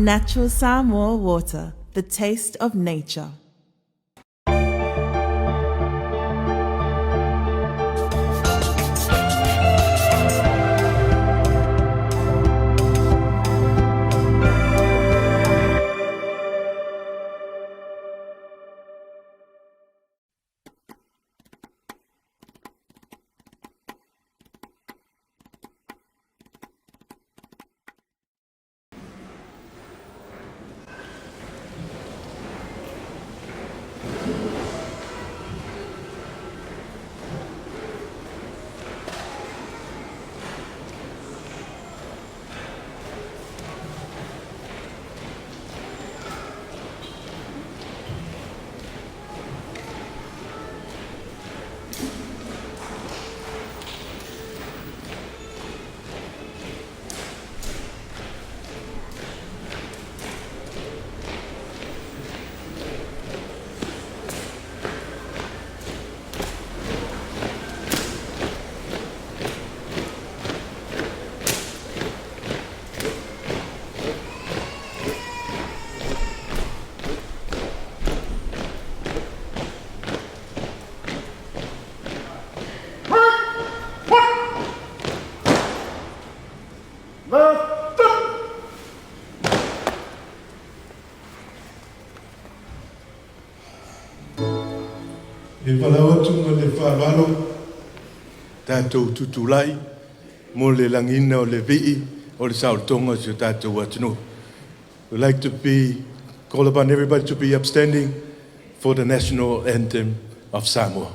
Natural Samoa water, the taste of nature. E valaau atu ma le faaaloalo tatou tutulai mo le lagiina o le vii o le saolotoga o si o tatou atunuu. We'd like to be call upon everybody to be upstanding for the national anthem of Samoa.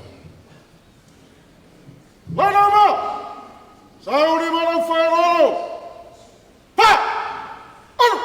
Manama! Sauni mana whaeroro! Pa! Aru!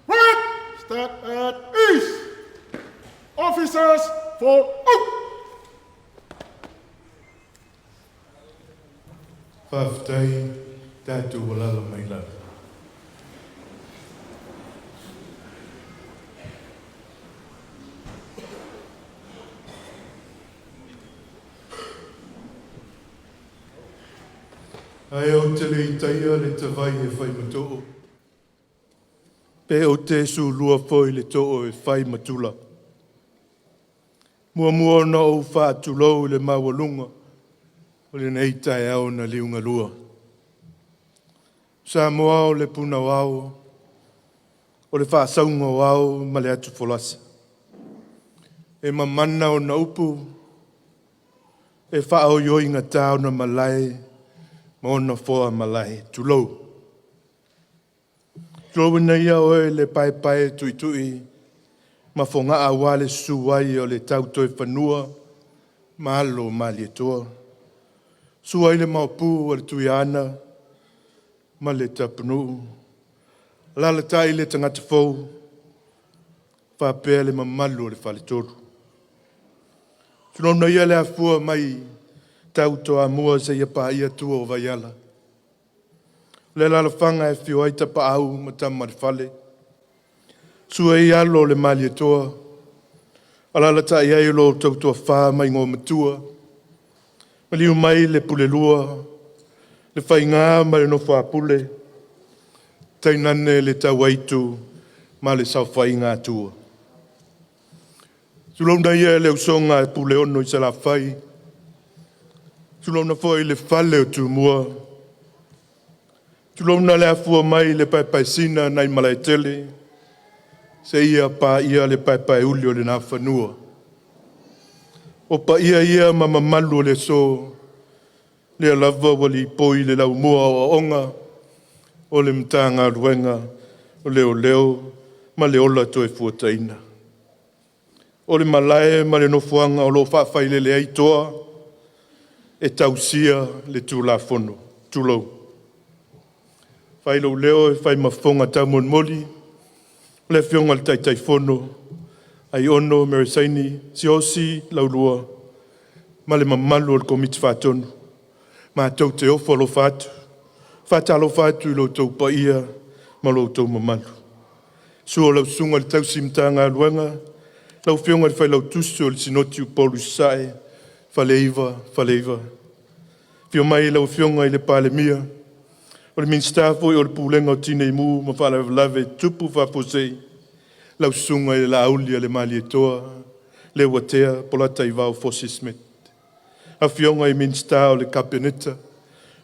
Right! Step at ease! Officers for out! Faafetai tatou alala mai lava. Ae ou te le i taia le tavai e fai ma too, pe ou te sulua foi le too e fai ma tula. Muamua ona ou faatulou i le maualuga o lenei taeao na liugalua. Samoa o le puna o ao, o le faasauga o ao ma le atu folasa. E mamana ona upu, e faaoioigatā ona malae ma ona foa malae. Tulou. Tulou ina ia oe le paepae tuitui ma fogaa aua le susu ai o le tau fanua ma alo o Malietoa. Sua ai le maopu o le Tuiaana ma le Tapunuu. Alalatai le tagata fou, faapea le mamalu o le faletolu. Tulona ia le afua mai tau Toamua seia paia tua o Vaiala. O le alalafaga e afio ai Tapaau ma Tama o le Fale. Susu ai alo o le Malietoa, alaalatai ai lo outou toafa ma Igoamatua, maliu mai le Pulelua, le Faiga ma le Nofo a Pule, tainane le Tauaitu ma le Saofaiga a Tua. Tulouna ia le usoga a Puleono i Salafai, tulouna foi le fale o Tumua, tulouna le afua mai le paepaesina nai Malaetele, seia paia le paepaeuli o le Nafanua. O paia ia ma mamalu o le aso, lea lava ua lipoi i le laumua o aoga o le Matagaluega o Leoleo ma le Ola Toefuataina. O le malae ma le nofoaga o lo o faafailele ai toa e tausia le Tulafono. Tulou. Fai lou leo e fai ma fofoga taumolimoli o le Afioga i le Taitaifono, Aiono Mary Saini Siaosi Laulua ma le mamalu o le Komiti Faatonu, matou te ofo alofa atu, faatalofa atu i lo outou paia ma lo outou mamalu. Susu o lau Susuga i le Tausi Matagaluega, lau Afioga i le Failautusi o le Sinoti o Upolu i Sasae, Faleiva, Faleiva. Afio mai lau Afioga i le Palemia, o le Minisita foi o le Pulega o Tinei Mu ma Faalavelave Tutupu Faafuasei, lau Susuga i le Laauli a le Malietoa, Leuatea Polataivao Fosi Smith. Afioga i Minisita o le Kapeneta,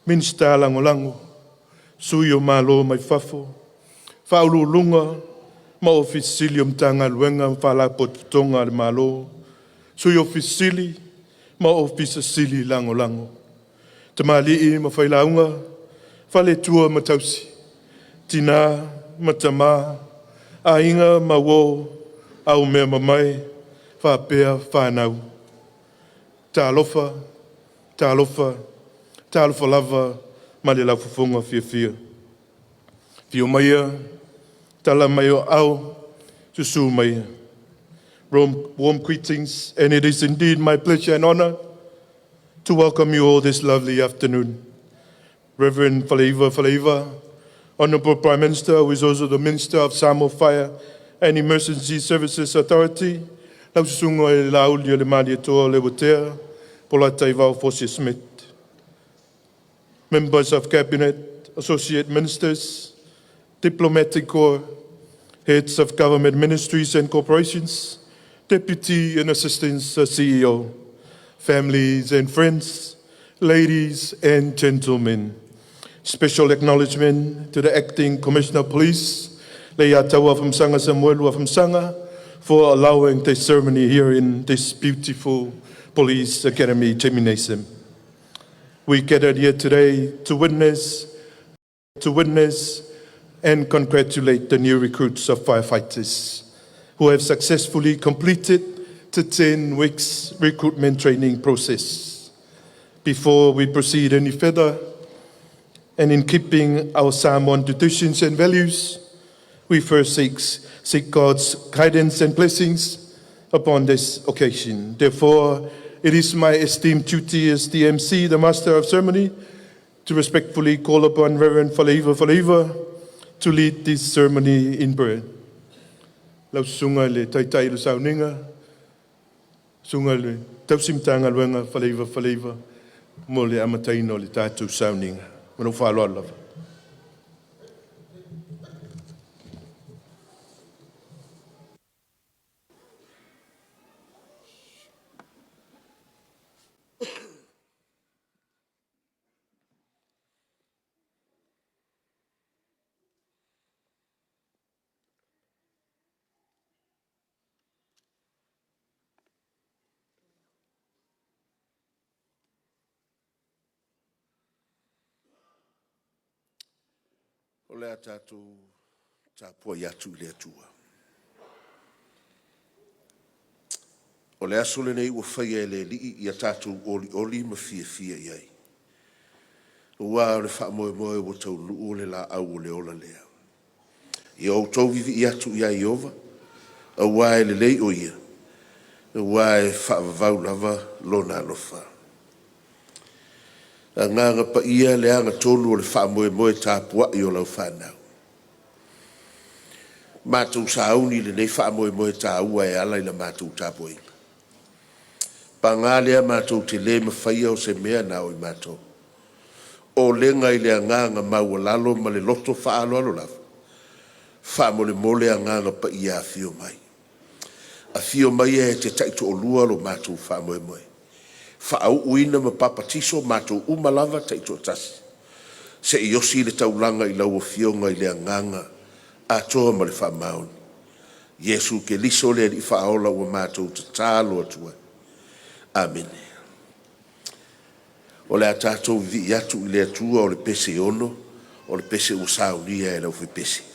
Minisita Lagolago, Sui o Malo mai fafo, Faauluuluga ma Ofisa Sili o Matagaluega ma Faalapotopotoga a le Malo, Sui Ofisa Sili ma Ofisa Sili Lagolago, tamalii ma failauga, faletua ma tausi, tina ma tama, aiga ma uo, aumea mamae, faapea fanau. Talofa, talofa, talofa lava ma le laufofoga fiafia. Afio maia, tala mai o aao, susu maia. Warm, warm greetings, and it is indeed my pleasure and honor to welcome you all this lovely afternoon. Reverend Faleiva Faleiva, Honorable Prime Minister, who is also the Minister of Samoa Fire and Emergency Services Authority, lau susuga i le Laauli o le Malietoa Leuatea Polataivao Fosi Smith, members of Cabinet, Associate Ministers, Diplomatic Corps, heads of government ministries and corporations, Deputy and Assistant CEO, families and friends, ladies and gentlemen. Special acknowledgement to the Acting Commissioner of Police, Leiataua Afamasaga Samuelu Afamasaga, for allowing this ceremony here in this beautiful Police Academy Gymnasium. We gathered here today to witness and congratulate the new recruits of firefighters who have successfully completed the 10 weeks recruitment training process. Before we proceed any further, and in keeping our Samoan traditions and values, we first seek God's guidance and blessings upon this occasion. Therefore, it is my esteemed duty as the MC, the Master of Ceremony, to respectfully call upon Reverend Faleiva Faleiva to lead this ceremony in prayer. Lau susuga i le taitai o le sauniga, susuga i le tausi Matagaluega Faleiva Faleiva mo le amataina o le tatou sauniga. Ma lou faaaloalo lava. O le a tatou tapuai atu i le Atua. O le aso lenei ua faia e le Alii ia tatou olioli ma fiafia i ai. Ua o le faamoemoe ua taunuu le laau o le ola lea. Ia outou vivii atu ia Ieova, auā e lelei o ia, auā e faavavau lava lona alofa. Agaga Paia le agatonu o le faamoemoe tapuai o lau fanau. Matou sauni i lenei faamoemoe taua e ala i la matou tapuaiga. Paga lea matou te le mafaia o se mea na o i matou. Olega i le agaga maualalo ma le loto faaaloalo lava, faamolemole Agaga Paia afio mai. Afio maia e te taitoalua lo matou faamoemoe, faauuina ma papatiso matou uma lava taitoatasi, seia osi le taulaga i lau Afioga i le Agaga atoa ma le faamaoni. Iesu Keriso le Alii Faaola ua matou tatalo atu ai. Amene. O le a tatou vivii atu i le Atua o le pese e ono, o le pese ua saunia e le aufaipese.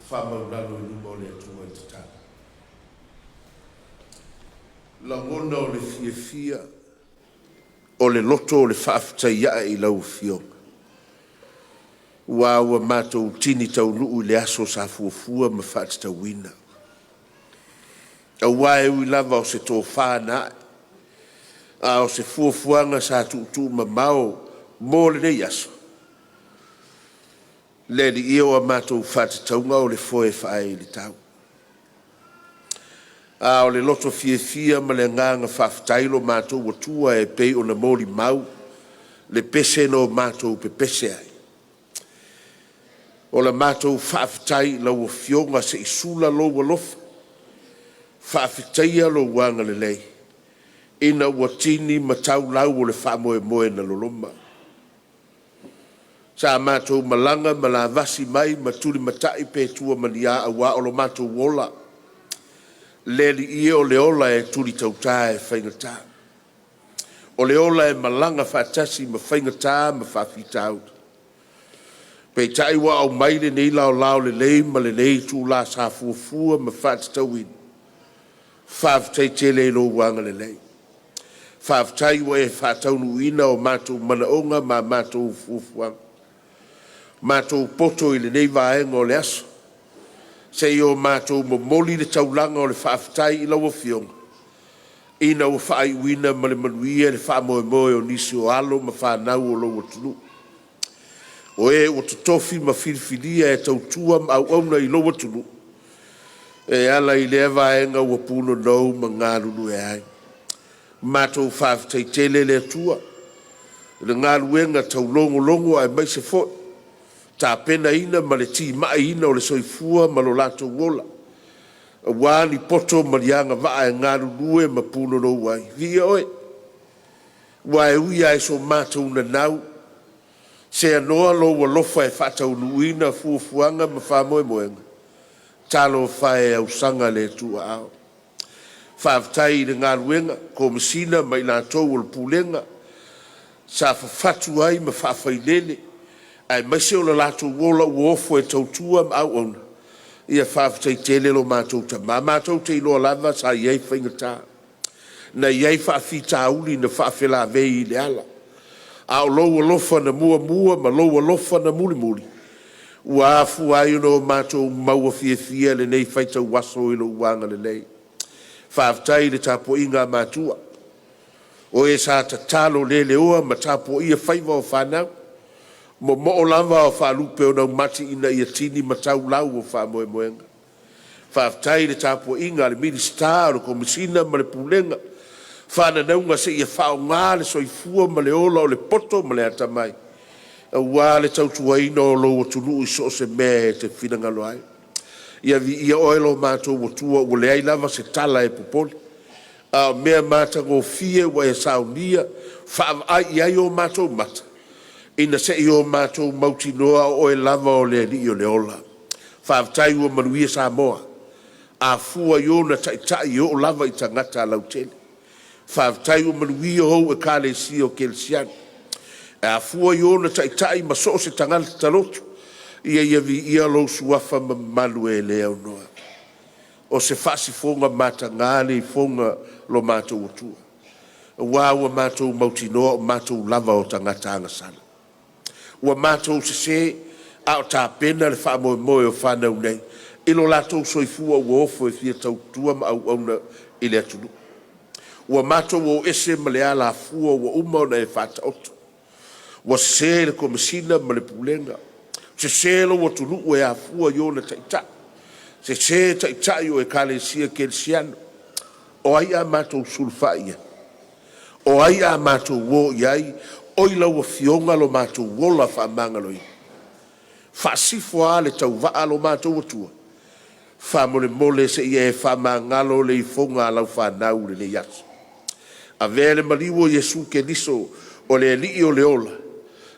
Faamaualalo i luma o le Atua i le tatalo. Lagona o le fiafia o le loto o le faafetai ae i lau Afioga, ua ua matou tini taunuu i le aso sa fuafua ma faatatauina. Aua e ui lava o se tofa na ae, a o se fuafuaga sa tuutuumamao mo lenei aso, le Alii e, o a matou faatatauga o le foe e faaee i le tau. A o le loto fiafia ma le agaga faafetai lo matou Atua e pei ona molimau le pese na o matou pepese ai. O le matou faafetai i lau Afioga se i sula lou alofa, faafetaia lou agalelei ina ua tini ma tau lau o le faamoemoe na loloma. Sa matou malaga ma lavasi mai ma tulimatai pe tua ma ni a aua o lo matou ola, le Alii e o le ola e tulitauta e faigata. O le ola e malaga faatasi ma faigata ma faafitauli. Peitai ua aumai lenei laolao lelei ma lenei itula sa fuafua ma faatatauina, faafetai tele i lou agalelei. Faafetai ua e faataunuuina o matou manaoga ma a matou fuafuaga. Matou poto i lenei vaega o le aso, se i o matou momoli le taulaga o le faafetai i lau Afioga ina ua faaiuina ma le manuia le faamoemoe o nisi o alo ma fanau o lou atunuu, o e ua totofi ma filifilia e tautua ma auauna i lou atunuu. E ala i lea vaega ua punonou ma galulue ai. Matou faafetai tele le Atua i le galuega taulogologo aemaise foi tapenaina ma le timaiina o le soifua ma lo latou ola, aua ni poto ma ni agavaa e galulue ma punonou ai. Viia Oe, aua e ui lava i so matou nanau, seanoa lou alofa e faataunuuina fuafuaga ma faamoemoega. Talofa e, ausaga le tuua. Faafetai i le galuega Komesina ma i latou o le Pulega sa fafatu ai ma faafailele aemaise o le latou ola ua ofo e tautua ma auauna, ia faafetai tele lo matou Tama. Matou te iloa lava sa i ai faigata, na i ai faafitauli na faafelavei i le ala, a o lou alofa na muamua ma lou alofa na mulimuli ua afua ai ona o matou maua fiafia lenei faitau aso i lou agalelei. Faafetai i le tapuaiga a matua, o e sa tatalo le leoa ma tapuaia faiva o fanau, momoo lava ao faalupe o raumati ina ia tini ma tau lau o faamoemoega. Faafetai i le tapuaiga a le Minisita o le Komesina ma le Pulega o Fananauga seia faaaoga le soifua ma le ola o le poto ma le atamai aua le tautuaina o lou atunuu i so o se mea e te finagalo ai. Ia viia Oe lo matou Atua ua leai lava se tala e popole, a o mea matagofie ua e saunia faavaai i ai o matou mata, ina se i o matou mautinoa o Oe lava o le Alii o le ola. Faafetai ua manuia Samoa, afua i ona taitai e oo lava i tagata lautele. Faafetai ua manuia ou Ekalesia o Kerisiano, e afua i ona taitai ma so o se tagata lotu. Ia ia viia lou suafa mamalu e le aunoa. O se faasifoga mataga le ifoga a lo matou Atua, aua ua matou mautinoa o matou lava o tagata agasala. Ua matou sese, a o tapena le faamoemoe o fanau nei i lo latou soifua ua ofo e fia tautua ma auauna i le atunuu. Ua matou o ese ma le alafua ua uma ona e faataoto. Ua sese le Komesina ma le Pulega, sese lou atunuu e afua i ona taitai, sese taitai o Ekalesia Kerisiano. O ai a matou sulufai i ai? O ai a matou o i ai? Oi lau Afioga lo matou ola faamagaloina. Faasifo lava le tauvaa a lo matou Atua, faamolemole se i e faamagalo le ifoga a lau fanau i lenei aso. Avea le maliu o Iesu Keriso o le Alii o le ola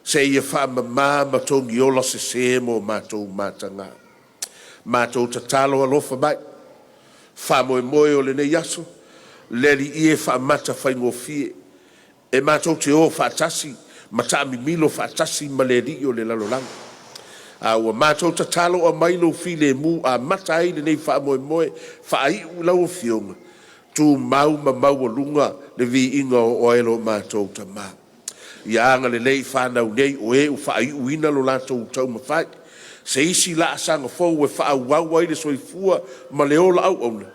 seia faamama ma togiola sese mo matou mataga. Matou tatalo alofa mai, faamoemoe o lenei aso, le Alii e faamata faigofie, e matou te o faatasi ma taamimilo faatasi ma le alii o le lalolagi. A ua matou tatalo, aumai lou filemu e amata ai lenei faamoemoe, faaiu i lau Afioga, tumau ma maualuga le viiga o Oe lo matou Tama. Ia agalelei i fanau nei o e ua faaiuina lo latou taumafai, se isi laasaga fou e faaauau ai le soifua ma le ola auauna,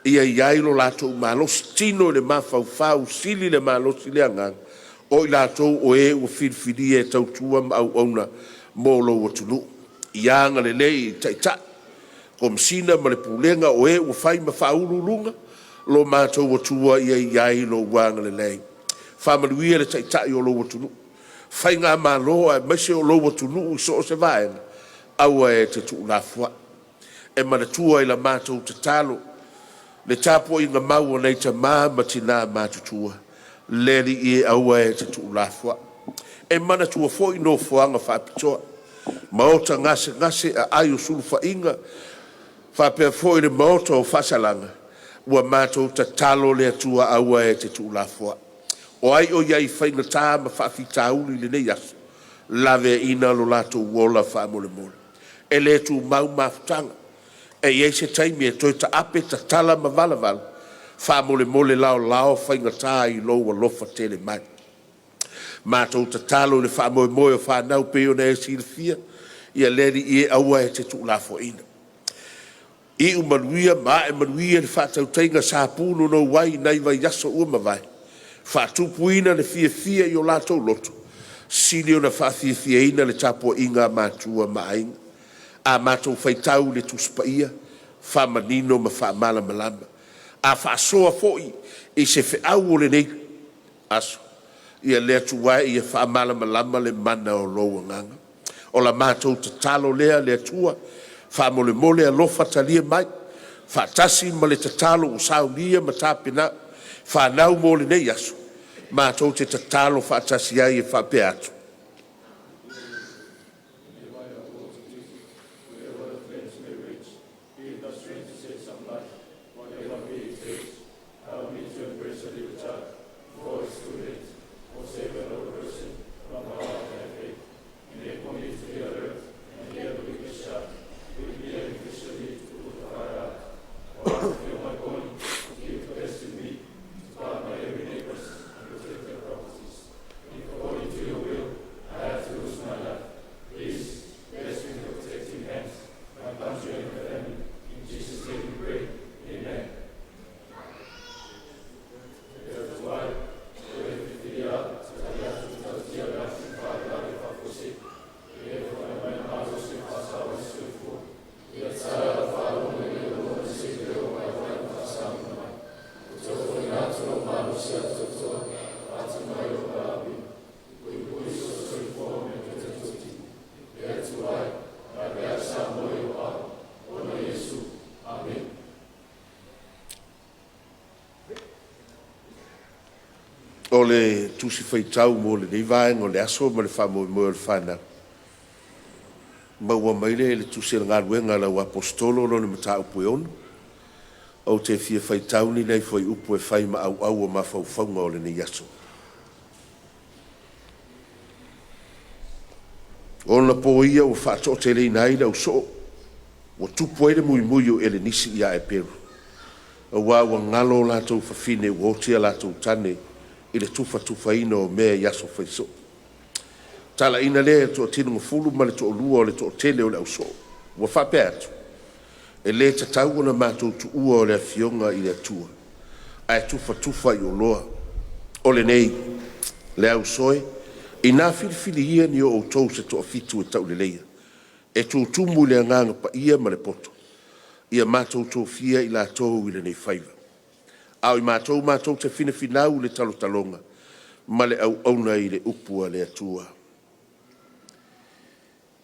ia i ai lo latou malosi, tino i le mafaufau, sili le malosi i le agaga, o i latou o e ua filifilia e tautua ma auauna mo lou atunuu. Ia agalelei i Taitai, Komesina ma le Pulega o e ua fai ma faauluuluga lo matou Atua ia i ai lou agalelei. Faamanuia le Taitai o lou atunuu. Faigamalo aemaise o lou atunuu i so o se vaega, aua e te tuulafoai. E manatua i la matou tatalo le tapuaiga mau a nai tama ma tina matutua, le Alii e aua e te tuulafoai. E manatua foi nofoaga faapitoa, maota gasegase, aai o sulufaiga faapea foi le maota o faasalaga, ua matou tatalo le Atua aua e te tuulafoai. O ai o i ai i faigata ma faafitauli i lenei aso, laveaiina lo latou ola faamolemole. E le tumau mafutaga, e i ai se taimi e toe taape, tatala ma valavala, faamolemole laolao faigata i lou alofa tele mai. Matou tatalo i le faamoemoe o fanau e pei ona e silafia, ia le Alii e aua e te tuulafoaiina, iu manuia ma ae manuia le faatautaiga sa punonou ai i nai vaiaso ua mavae, faatupuina le fiafia i o latou loto, sili ona faafiafiaina le tapuaiga a matua ma aiga. A matou faitau i le Tusi Paia, faamanino ma faamalamalama, a faasoa foi i se feau o lenei aso, ia le Atua e, ia faamalamalama le mana o lou agaga. O la matou tatalo lea le Atua, faamolemole alofa talia mai, faatasi ma le tatalo ua saunia ma tapena fanau mo lenei aso. Matou te tatalo faatasi ai e faapea atu. O le Tusi Faitau mo lenei vaega o le aso ma le faamoemoe o le fanau, maua mai lea i le Tusi o le Galuega a le Au Aposetolo lona mataupu e 6. Ou te fia faitau ni nai fuaiupu e fai ma auau o mafaufauga o lenei aso. O ona po ia ua faatoateleina ai le ausoo, ua tupu ai le muimui o Elenisi ia Eperu, auā ua galo o latou fafine ua oti a latou tane i le tufatufaina o mea i aso faisoo. Talaiina lea e le toatinogafulu ma le toalua o le toatele o le ausoo, ua faapea atu, “E le tatau ona matou tuua o le Afioga i le Atua ae tufatufa i oloa. O lenei, le ausoe, ina filifilia ni o outou se toafitu e tauleleia e tutumu i le Agaga Paia ma le poto, ia matou tofia i latou i lenei faiva. A o i matou matou te finafinau i le talotaloga ma le auauna i le upu a le Atua.”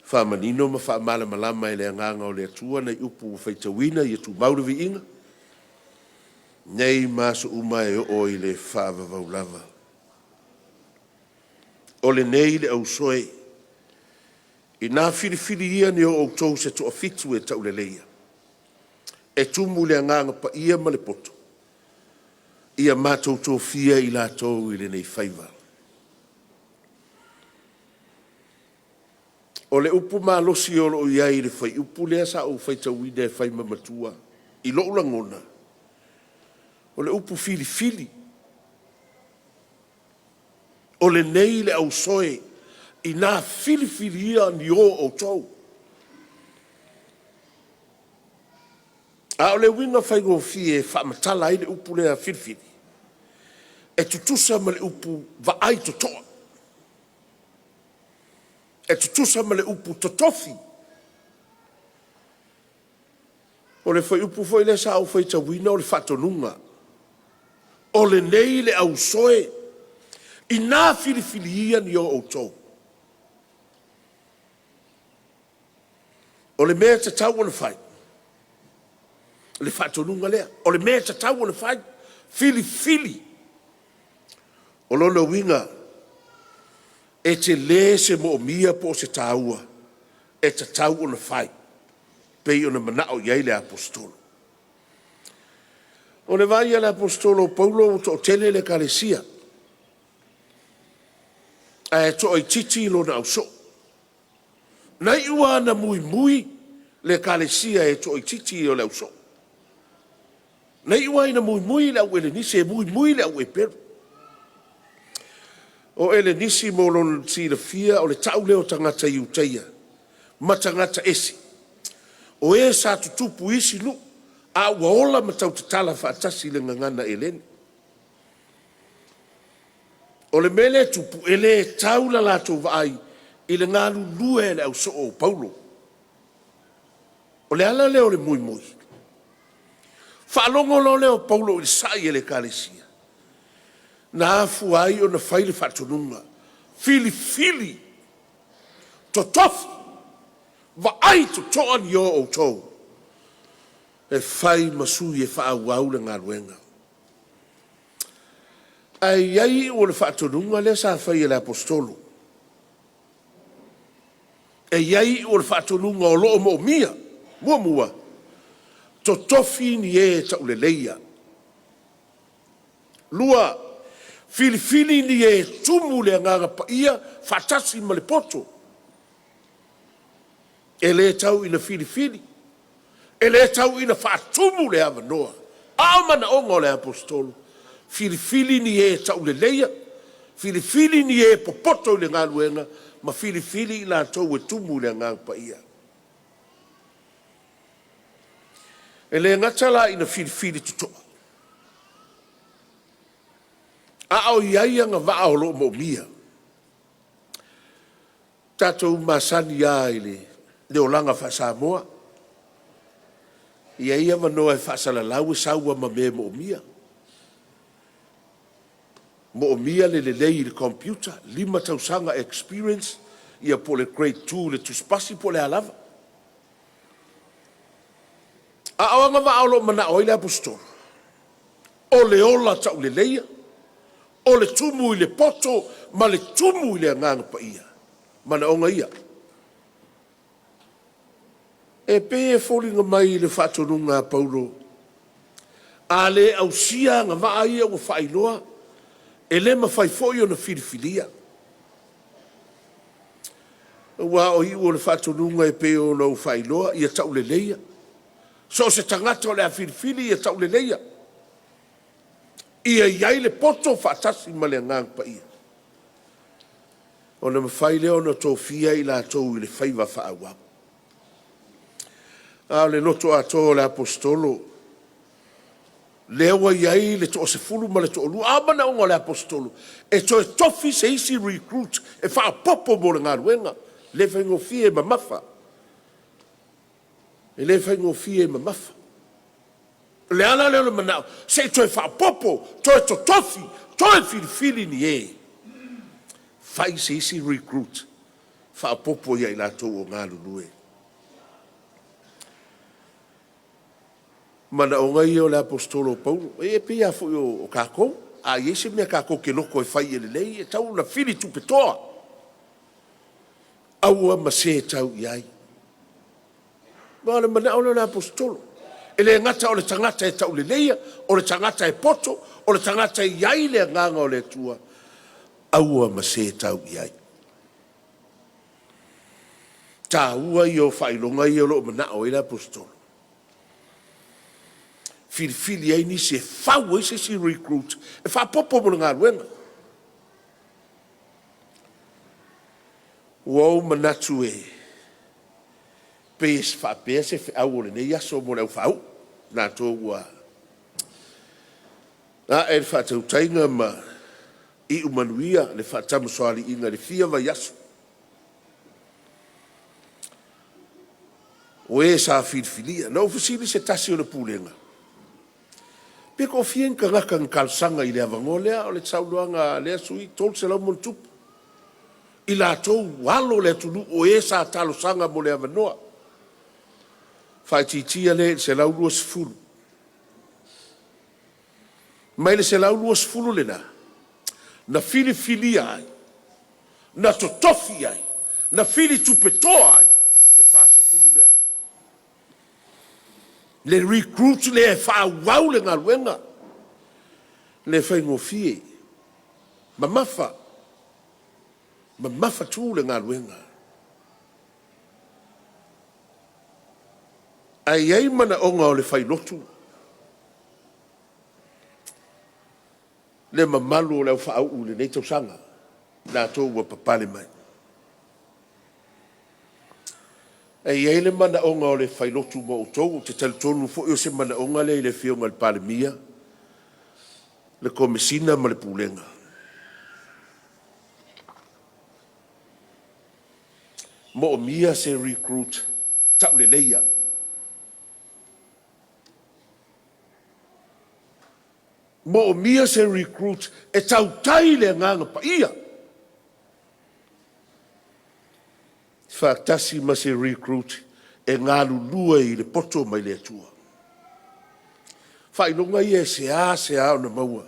Faamanino ma faamalamalama e le Agaga o le Atua nai upu ua faitauina, ia tumau le viiga, nei ma aso uma e oo i le faavavau lava. O lenei le ausoe, ina filifilia ni o outou se toafitu e tauleleia, e tumu i le Agaga Paia ma le poto, ia matou tofia i latou i lenei faiva. O le upu malosi o lo o i ai i le fuaiupu lea sa ou faitauina e fai ma matua i lou lagona, o le upu filifili. O lenei le ausoe, ina filifilia ni o outou. A o le uiga faigofie e faamatala ai le upu lea filifili, e tutusa ma le upu vaai totoa, e tutusa ma le upu totofi. O le fuaiupu foi lea sa ou faitauina o le faatonuga. O lenei le ausoe, Inā filifilia ni o outou. O le mea e tatau ona fai, le faatonuga lea, o le mea e tatau ona fai, filifili. O lona uiga, e tele se moomia po o se taua e tatau ona fai, pei ona manao i ai le Aposetolo. O le vaai a le Aposetolo o Paulo ua toatele le ekalesia, ae toaitiiti lona ausoo. Na iu lava ina muimui le ekalesia e toaitiiti o le ausoo. Na iu lava ina muimui le au Elenisi, e muimui le au Eperu. O Elenisi mo lou silafia o le tau lea o tagata Iutaia ma tagata ese, o e sa tutupu i isi nuu a ua ola ma tautatala faatasi i le gagana Eleni. O le mea lea e tupu, e le tau la latou vaai i le galulue a le ausoo o Paulo. O le ala lea o le muimui. Faalogo loa lea o Paulo i le sai a le ekalesia, na afua ai ona fai le faatonuga, filifili, totofi, vaai totoa ni o outou e fai ma sui e faaauau le galuega. Ae i ai iu o le faatonuga lea sa fai e le Aposetolo. E i ai iu o le faatonuga o lo o moomia. Muamua, totofi ni e tauleleia. 2, filifili ni e tumu i le Agaga Paia faatasi ma le poto. E le tau ina filifili, e le tau ina faatumu le avanoa, a o manaoga o le Aposetolo, filifili ni e tauleleia, filifili ni e popoto i le galuega, ma filifili i latou e tumu i le Agaga Paia. E le gata la ina filifili totoa, a o i ai agavaa o lo o moomia. Tatou masani lava i le olaga faa-Samoa. E i ai avanoa e faasalalau e sau lava ma mea e moomia. Moomia le lelei i le computer, 5 tausaga experience, ia po o le Grade 2 i le Tusipasi po o le a lava. A o agavaa o lo o manao ai le Aposetolo, o le ola tauleleia, o le tumu i le poto ma le tumu i le Agaga Paia, manaoga ia. E pei e foliga mai i le faatonuga a Paulo, a le ausia agavaa ia ua faailoa, e le mafai foi ona filifilia. Aua o iu o le faatonuga e pei ona ou faailoa, ia tauleleia. So o se tagata o le a filifili ia tauleleia, ia i ai le poto faatasi ma le Agaga Paia, ona mafai lea ona tofia i latou i le faiva faaauau. A o le loto atoa o le Aposetolo, lea ua i ai le toasefulu ma le toalua. A o manaoga o le Aposetolo? E toe tofi se isi recruit e faaopoopo mo le galuega. E le faigofie, e mamafa. E le faigofie, e mamafa. O le ala lea o le manao se i toe faaopoopo, toe totofi, toe filifili ni e fai se isi recruit faaopoopo ia i latou o galulue. O manaoga ia o le Aposetolo o Paulo. E pei lava foi o tatou, a i ai se mea tatou te loto e fai ia lelei, e tatau ona fili tupetoa, aua ma se tau i ai. Aua o le manao lea o le Aposetolo, e le gata o le tagata e tauleleia, o le tagata e poto, o le tagata e i ai le Agaga o le Atua, aua ma se tau i ai. Taua ia o faailoga ia o lo o manao ai le Aposetolo, filifili ai nisi e fau ai se isi recruit e faaopoopo mo le galuega. Ua ou manatu e pei e faapea se feau o lenei aso mo le au faauu, latou ua ae le faatautaiga ma iu manuia le faatamasoaliiga i le fia vaiaso. O e sa filifilia. Na ou fesili i se tasi o le Pulega, Pe toafia ni tagata na talosaga i le avanoa lea? O le saunoaga a lea sui usufono, 300 ma ono tupu i latou alo o le atunuu o e sa talosaga mo le avanoa. Faaitiitia lea i le 120. Mai le 120 lena na filifilia ai, na totofi ai, na filitupetoa ai le 40 lea. Le recruit lea e faaauau le galuega, e le faigofie, mamafa, mamafa tu le galuega. Ae i ai manaoga o le failotu, le mamalu o le au faauu i lenei tausaga, latou ua papale mai. E i ai le manaoga o le failotu mo outou, ou te talitonu foi o se manaoga lea i le Afioga i le Palemia, le Komesina ma le Pulega, e moomia se recruit tauleleia. Moomia se recruit e tautai i le Agaga Paia faatasi ma se recruit e galulue i le poto mai le Atua. Faailoga ia e seasea ona maua.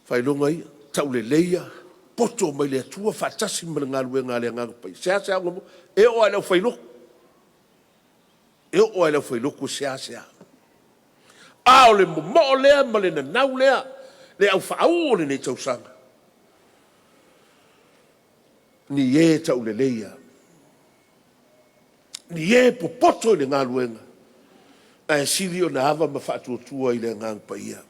Faailoga ia, tauleleia, poto mai le Atua faatasi ma le galuega a le Agaga Paia. E seasea ona maua. E oo lava i le aufailotu, e oo lava i le aufailotu e seasea. A o le momoo lea ma le nanau lea, le au faauu o lenei tausaga, ni e tauleleia, ni e popoto i le galuega, ae sili ona ava ma faatuatua i le Agaga Paia.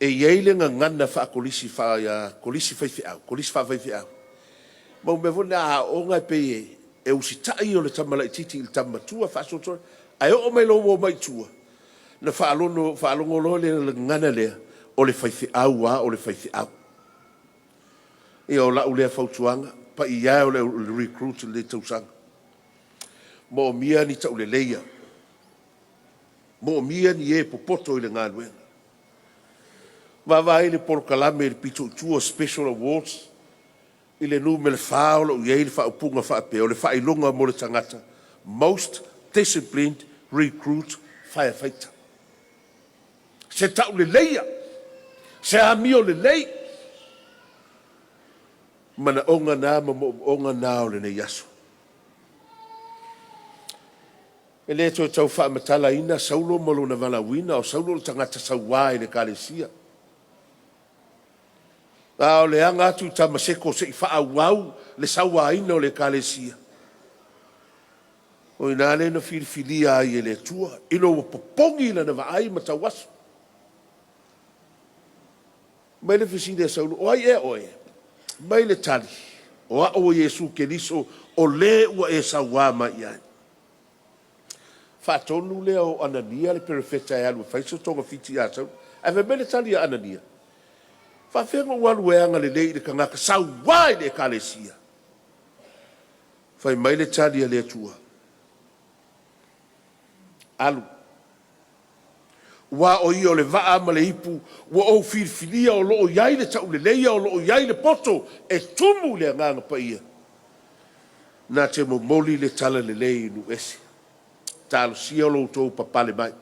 E i ai le gagana faa-Kolisi faifeau, Kolisi faa-faifeau, maua mea foi na a aooga e pei e usitai o le tama laitiiti i le tama matua, faasolosolo atu, ae oo mai loa ua omai i tua, ona faalogo loa lea i le gagana lea, o le faifeau lava o le faifeau. Ia o lau lea fautuaga, le paia e o le au recruit i lenei tausaga, moomia ni tauleleia, moomia ni e popoto i le galuega. Vaavaai i le polokalame i le pito i tua, Special Awards i le numera 4 o lo o i ai le faaupuga faapea, o le faailoga mo le tagata, most disciplined recruit firefighter. Se tauleleia, se amiolelei, manaoga na ma moomooga na o lenei aso. E le toe tau faamatalaina Saulo ma lona valaauina, o Saulo o le tagata saua i le Ekalesia. A o le aga atu i Tamaseko se i faaauau le sauaina o le Ekalesia, o i ina lea na filifilia ai e le Atua ina ua popogi lana vaai ma tauaso. Fai mai le fesili a Saulo, “O ai ea oe?” Fai mai le tali, “O au o Iesu Keriso o le ua e saua mai i ai.” Faatonu lea o Anania le perofeta e alu e fai se togafiti ia Saulo. Ae fai mai le tali a Anania, “E faapefea ona ou alu e agalelei i le tagata saua i le Ekalesia?” Fai mai le tali a le Atua, “Alu, aua o ia o le vaa ma le ipu ua ou filifilia o lo o i ai le tauleleia o lo o i ai le poto e tumu i le Agaga Paia, na te momoli le talalelei i nuu ese. Talosia lo outou papale mai,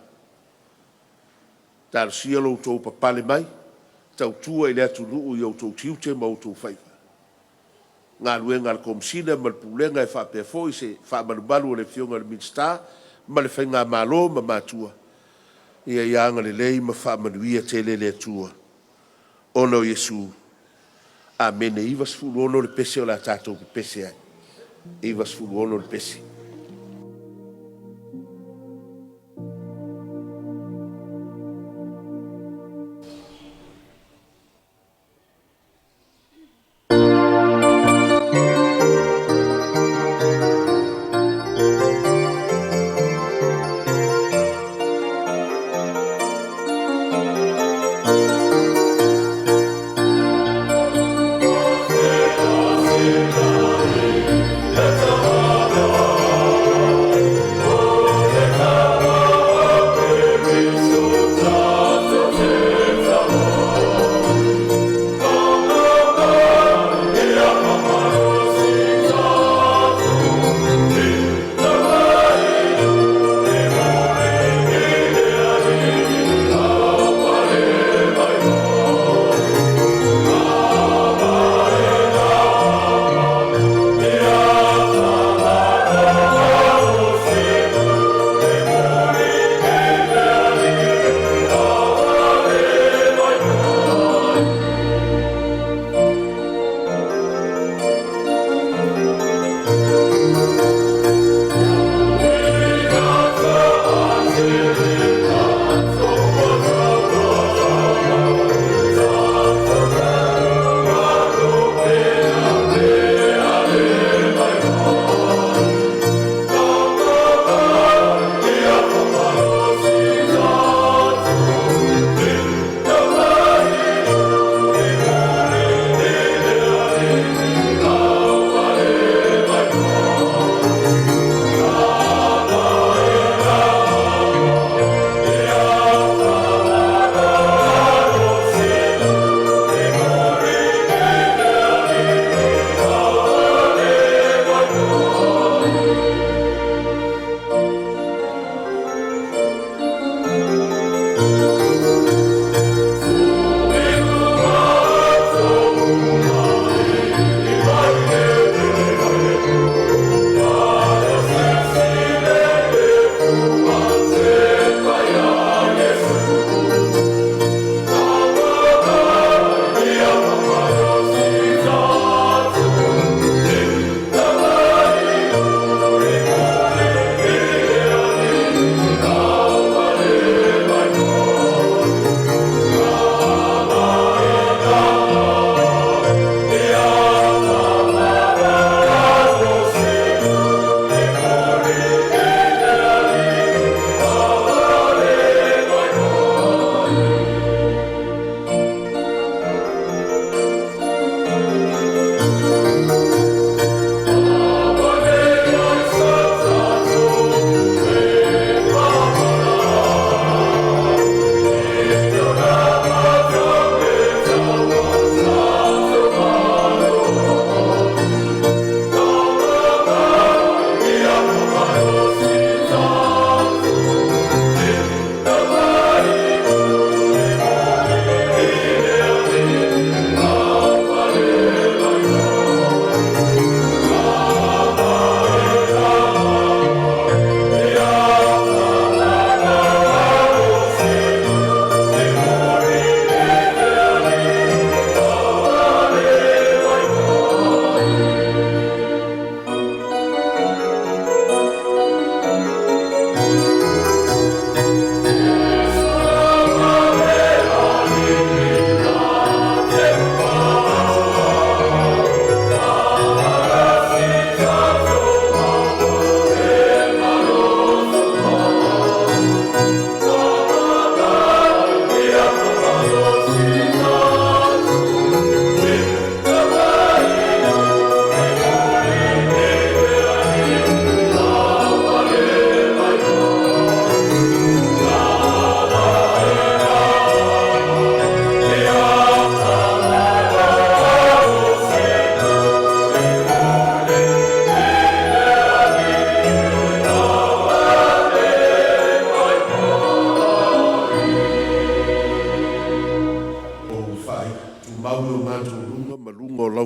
talosia lo outou papale mai, tautua i le atunuu i outou tiute ma outou faiva. Galuega a le Komesina ma le Pulega e faapea foi se faamalumalu a le Afioga i le Minisita ma le Faigamalo ma matua, ia agalelei ma faamanuia tele le Atua ona o Iesu. Amene. E 96 le pese o le a tatou pepese ai. E 96 le pese.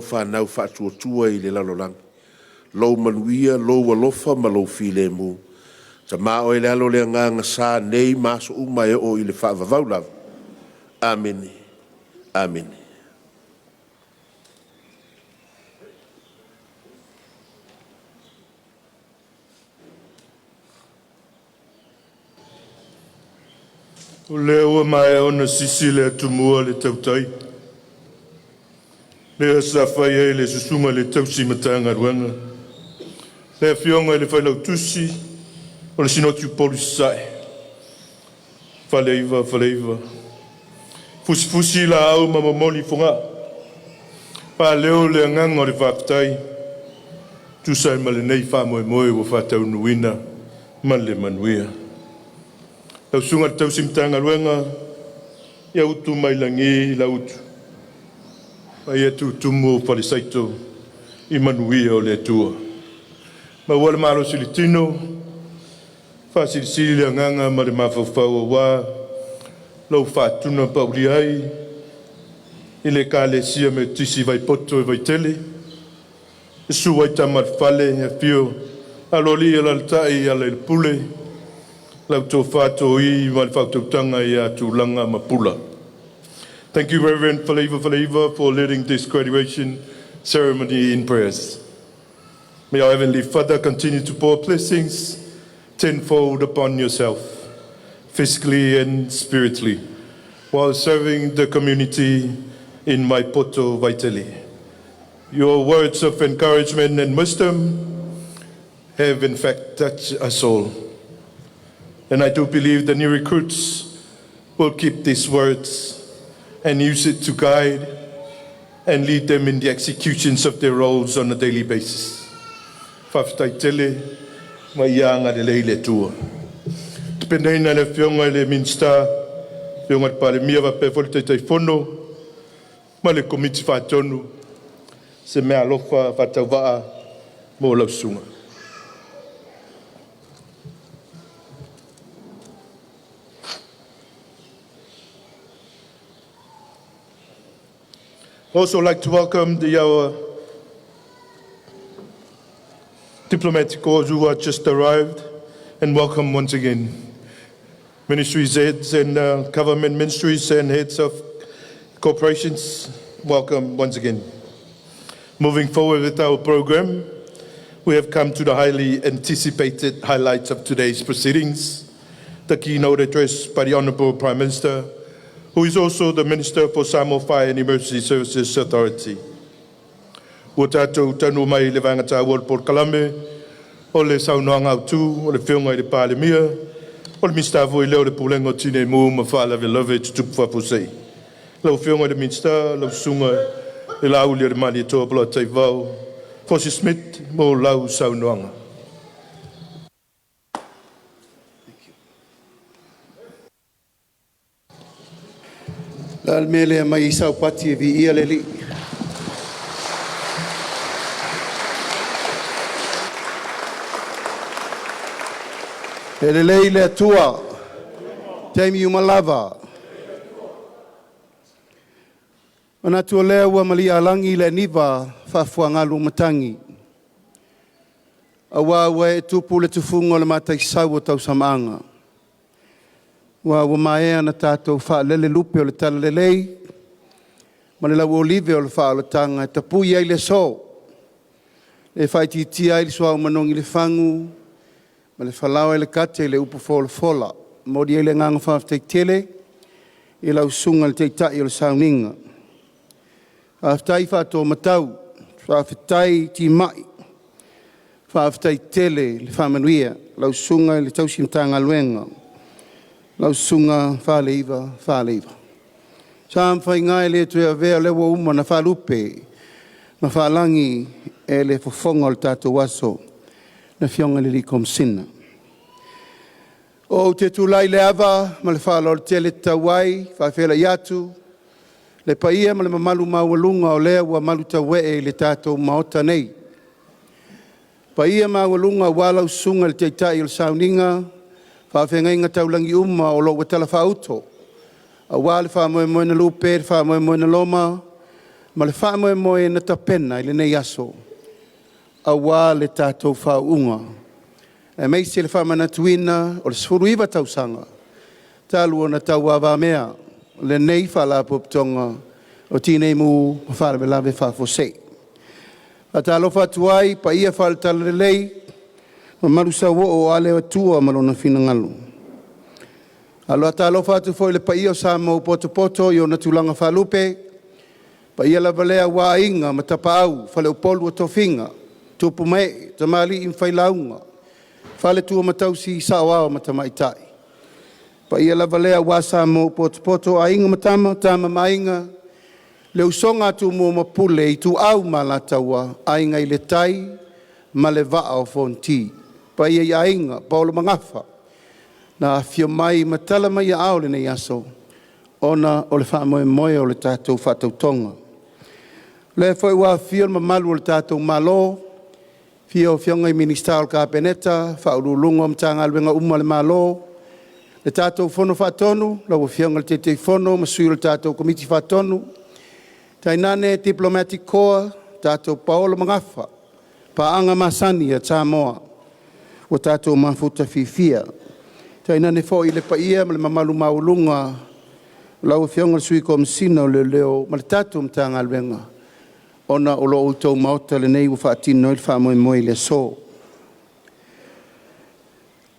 fanau faatuatua i le lalolagi, lou manuia, lou alofa ma lou filemu. Tama Oe le Alo le Agaga Sa, nei ma aso uma e oo i le faavavau lava. Amene. Amene. O lea ua maea ona sisi le atumua o le tautai, lea sa fai ai le susuga i le tausi Matagaluega, le afioga i le Failautusi o le Sinoti a Upolu Sasae, Faleiva Faleiva, fusifusi laau ma momoli i Fogaa, faaleo le agaga o le faafetai e tusa ai ma lenei faamoemoe ua faataunuuina ma le manuia. Lau Susuga i le Tausi Matagaluega ia Utumailagi Lautu, faia tutumu ou falesaito i manuia o le Atua. Maua le malosi i le tino, faasilisili le agaga ma le mafaufau aua lou faatunapaulia ai i le Ekalesia Metotisi i Vaippoto e Vaitele. Susu ai Tama a le Fale, afio Aloalii, alaalatai Ailalepule, lau Tofa Toi ma le faautautaga ia Tulaga ma Pula. Thank you, Reverend Faleiva Faleiva, for leading this graduation ceremony in prayers. May our Heavenly Father continue to pour blessings tenfold upon yourself, physically and spiritually, while serving the community in Maipoto Vaitele. Your words of encouragement and wisdom have in fact touched us all. And I do believe the new recruits will keep these words and use it to guide and lead them in the executions of their roles on a daily basis. Faafetai tele ma ia agalelei le Atua. Tapenaina le afioga i le Minisita, afioga i le Palemia faapea foi le Taitaifono ma le Komiti Faatonu se meaalofa faatauvaa mo lau susuga. Also like to welcome the our diplomatic corps who are just arrived and welcome once again. Ministries heads and government ministries and heads of corporations, welcome once again. Moving forward with our program, we have come to the highly anticipated highlights of today's proceedings, the keynote address by the Honorable Prime Minister, who is also the Minister for Samoa Fire and Emergency Services Authority. Ua tatou taunuu mai le vaega taua o le polokalame o le saunoaga autu o le afioga i le Palemia o le Minisita foi lea o le Pulega o Tinei Mu ma Faalavelave Tutupu Faafuasei. Lau afioga i le Minisita, lau susuga i le Laauli o le Malietoa Polataivao Fosi Smith mo lau saunoaga. La le mea lea mai saupati e viia le Alii. E lelei le Atua, taimi uma lava. Manatu o lea ua malia alagi le aniva faafuagalu o matagi. Auā ua e tupu le tufuga o le mataisau o tausamaaga. Ua maea ona tatou faalele lupe o le talalelei ma le lauolive o le faaolataga e tapui ai le aso, e faaitiitia ai le suauu manogi i le fagu ma le falaoa i le kate i le upu folafola. E momoli ai le agaga faafetai tele i lau susuga i le Taitai o le Sauniga. Faafetai faatomatau, faafetai timai, faafetai tele le faamanuia. Lau Susuga i le Tausi Matagaluega, lau Susuga Faleiva Faleiva. Sa ma faiga e le toe avea o lea ua uma ona faalupe ma faalagi e le fofoga o le tatou aso, le Afioga i le Komesina. Ou te tulai le ava ma le faaaloalo tele e tatau ai faafeiloai atu le paia ma le mamalu maualuga o lea ua malutauee i le tatou Maota nei. Paia maualuga aua lau susuga i le Taitai o le Sauniga, faafeagaiga taulagi uma o lo o ua talafaauto, aua le faamoemoe na lupe, le faamoemoe na loma, ma le faamoemoe na tapena i lenei aso auā le tatou faauuga, aemaise le faamanatuina o le 19 tausaga talu ona tauavamea lenei Faalapotopotoga o Tinei Mu ma Faalavelave Faafuasei. Faatalofa atu ai i paia faale-Talalelei, mamalu sauoo o ale o Atua ma lona finagalo. Aloatalofa atu foi i le paia o Samoa ua potopoto i ona tulaga faalupe, paia lava lea aua Aiga ma Tapaau, Faleupolu o Tofiga, Tupu ma Ee, Tamalii ma Failauga, Faletua ma Tausi, Saoao ma Tamaitai. Paia lava lea aua Samoa ua potopoto, o Aiga ma Tama, Tama ma Aiga, le usoga a Tumua ma Pule, Ituau ma Alataua, Aiga i le Tai ma le Vaa o Fonoti. Paia i Aiga, paolo ma Gafa, na afifio mai ma tala mai aao i lenei aso ona o le faamoemoe o le tatou faatautoga. O lea foi ua afifio le mamalu o le tatou Malo, afio Afioga i Minisita o le Kapeneta, Faauluuluga o Matagaluega uma a le Malo, le tatou Fono Faatonu, lau Afioga i le Taitaifono ma sui o le tatou Komiti Faatonu, tainane Diplomatic Corps, tatou paolo ma gafa, paaga masani a Samoa ua tatou mafuta fiafia. Tainane foi le paia ma le mamalu maualuga o lau Afioga i le Sui Komesina o Leoleo ma le tatou Matagaluega ona o lo outou maota lenei ua faatino ai le faamoemoe i le aso.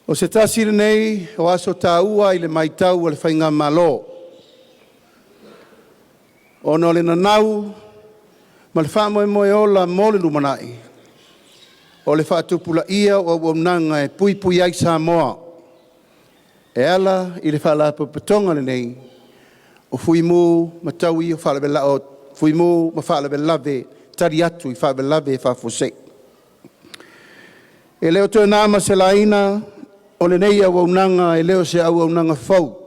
O se tasi lenei o aso taua i le matau a le Faigamalo, ona o le nanau ma le faamoemoe ola mo le lumanai, o le faatupulaia o auaunaga e puipui ai Samoa e ala i le Faalapotopotoga lenei o Fui Mu ma Taui o Fui Mu ma Faalavelave Tali atu i Faalavelave Faafuasei. E le o toe na ma se laina, o lenei auaunaga e le o se auaunaga fou.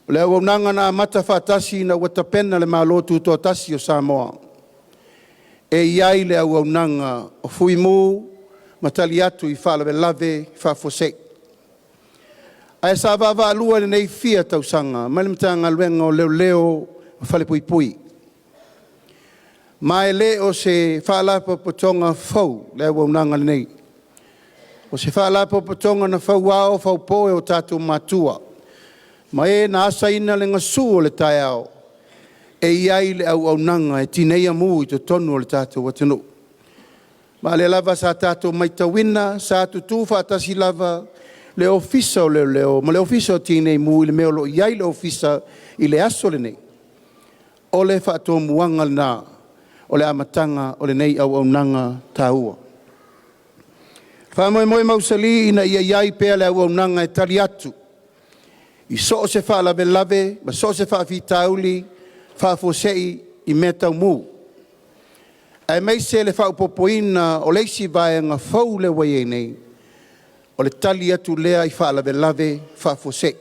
O le auaunaga na amata faatasi ina ua tapena le Malo Tutoatasi o Samoa, e i ai le auaunaga o Fui Mu ma tali atu i faalavelave faafuasei. Ae sa vaavaalua i lenei fia tausaga mai le Matagaluega o Leoleo ma Falepuipui. Ma e le o se faalapotopotoga fou le auaunaga lenei. O se faalapotopotoga na fauao faupo e o tatou matua, ma e na asaina le gasu o le taeao, e i ai le auaunaga e tineia mu i totonu o le tatou atunuu. Ma o lea lava sa tatou matauina, sa tutu faatasi lava le Ofisa o Leoleo ma le Ofisa o Tinei Mu i le mea o lo o i ai le Ofisa i le aso lenei, o le faatomuaga lena o le amataga o lenei auaunaga taua. Faamoemoe mausali ina ia i ai pea le auaunaga e tali atu i so o se faalavelave ma so o se faafitauli faafuasei i mea tau mu, aemaise le faaopoopoina o le isi vaega fou lea ua i ai nei, o le tali atu lea i faalavelave faafuasei.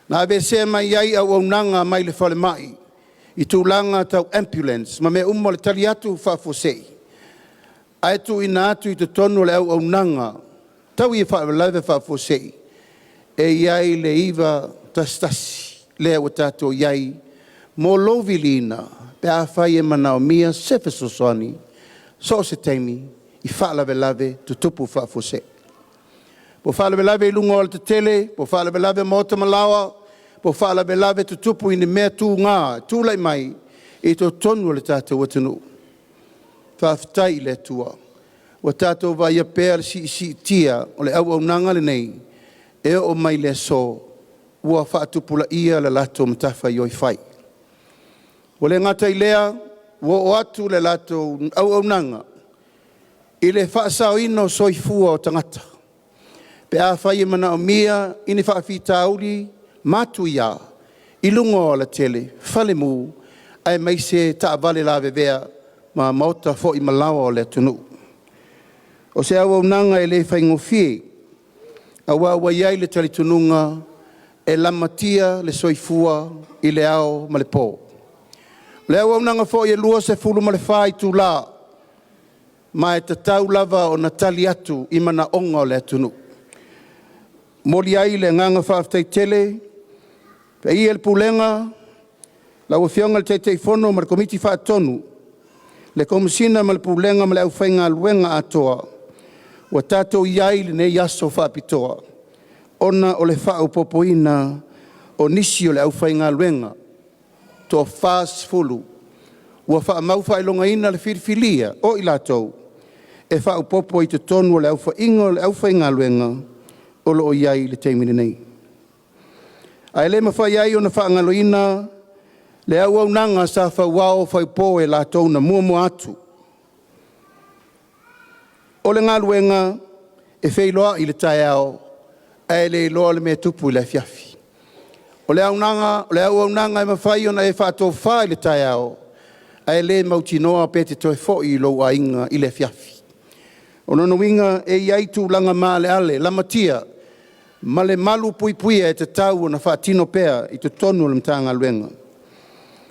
Na aveesea mai ai auaunaga mai le falemai i tulaga tau ambulance ma mea uma o le tali atu faafuasei, ae tuuina atu i totonu o le auaunaga tau i faalavelave faafuasei, e i ai le 911 lea ua tatou i ai mo lou viliina pe afai e manaomia se fesoasoani so o se taimi i faalavelave tutupu faafuasei. Po o faalavelave i luga o alatetele, po o faalavelave o maota ma laoa, po o faalavelave tutupu i ni mea tuga e tulai mai i totonu o le tatou atunuu. Faafetai i le Atua ua tatou vaaia pea le siisiitia o le auaunaga lenei e oo mai le aso ua faatupulaia le latou matafaioi fai. Ua le gata i lea, ua oo atu le latou auaunaga i le faasaoina o soifua o tagata pe afai e manaomia i ni faafitauli matuia i luga o alatele, falemu, aemaise taavale lavevea ma maota foi ma laoa o le atunuu. O se auaunaga e le faigofie, aua ua i ai le talitonuga e lamatia le soifua i le ao ma le po. O le auaunaga foi e 24 itula, ma e tatau lava ona tali atu i manaoga o le atunuu. E momoli ai le agaga faafetai tele i le paia i le Pulega Lau Afioga i le Taitaifono ma le Komiti Faatonu, le Komesina ma le Pulega ma le aufaigaluega atoa, ua tatou i ai i lenei aso faapitoa ona o le faaopoopoina o nisi o le aufaigaluega toa-40 ua faamau faailogaina le filifilia o i latou e faaopoopo i totonu o le aofaiga o le aufaigaluega o lo o i ai i le taimi lenei. Ae le mafai ai ona faagaloina le auaunaga sa fauao faupo e latou na muamua atu. O le galuega e feiloai i le taeao ae le iloa le mea e tupu i le afiafi. O le auaunaga e mafai ona e faatofa i le taeao, ae le mautinoa pe te toe foi i lou aiga i le afiafi. O lona uiga e i ai tulaga maaleale, lamatia ma le malupuipuia e tatau ona faatino pea i totonu o le Matagaluega.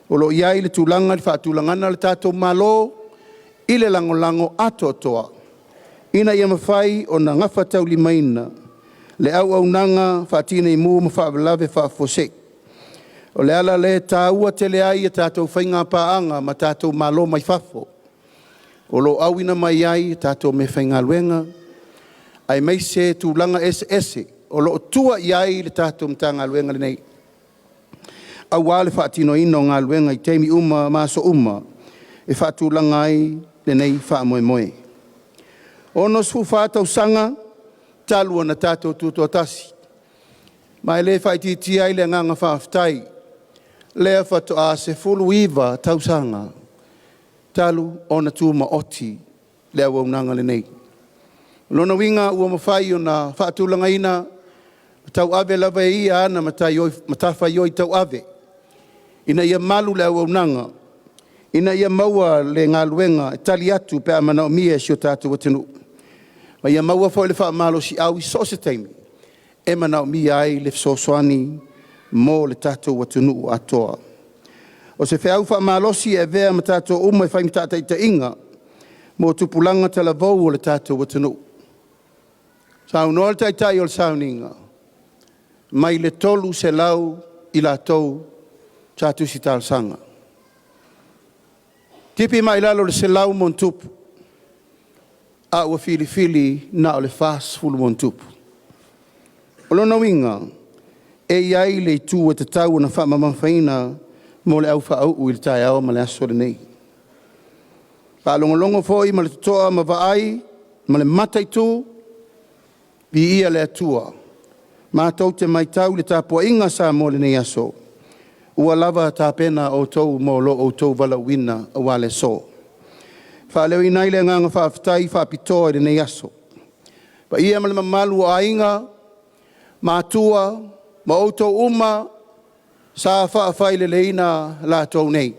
O lo o i ai le tulaga i le faatulagaga a le tatou Malo i le lagolago atoatoa ina ia mafai ona gafataulimaina le auaunaga faatinei mu ma faalavelave faafuasei. O le ala lea e taua tele ai a tatou faiga paaga ma tatou malo mai fafo o lo o auina mai ai tatou meafaigaluega, aemaise tulaga eseese o lo o tua i ai le tatou Matagaluega lenei, aua le faatinoina o galuega i taimi uma ma aso uma e faatulaga ai lenei faamoemoe. E 64 tausaga talu ona tatou tutoatasi, ma e le faaitiitia ai le agaga faafetai, lea faatoa 19 tausaga talu ona tumaoti le auaunaga lenei. O lona uiga ua mafai ona faatulagaina, e tauave lava e ia ana matafaioi tauave ina ia malu le auaunaga, ina ia maua le galuega e tali atu pe a manaomia e si o tatou atunuu, ma ia maua foi le faamalosiau i so o se taimi e manaomia ai le fesoasoani mo le tatou atunuu atoa. O se feau faamalosi e avea ma tatou uma e fai ma faataitaiga mo tupulaga talavou o le tatou atunuu. Saunoa le Taitai o le sauniga, mai le 300 i latou sa tusi talosaga, tipi mai lalo i le 100+, a ua filifili na o le 40+. O lona uiga, e i ai le itu e tatau ona faamamafaina mo le au faauu i le taeao ma le aso lenei. E faalogologo foi ma le totoa ma vaai ma le mataitu, viia le Atua. Matou te matau i le tapuaiga a Samoa i lenei aso, ua lava tapena outou mo lo outou valaauina aua le aso. E faaleoina ai le agaga faafetai faapitoa i lenei aso. Le paia ma le mamalu o aiga, matua ma outou uma sa faafaileleina latou nei.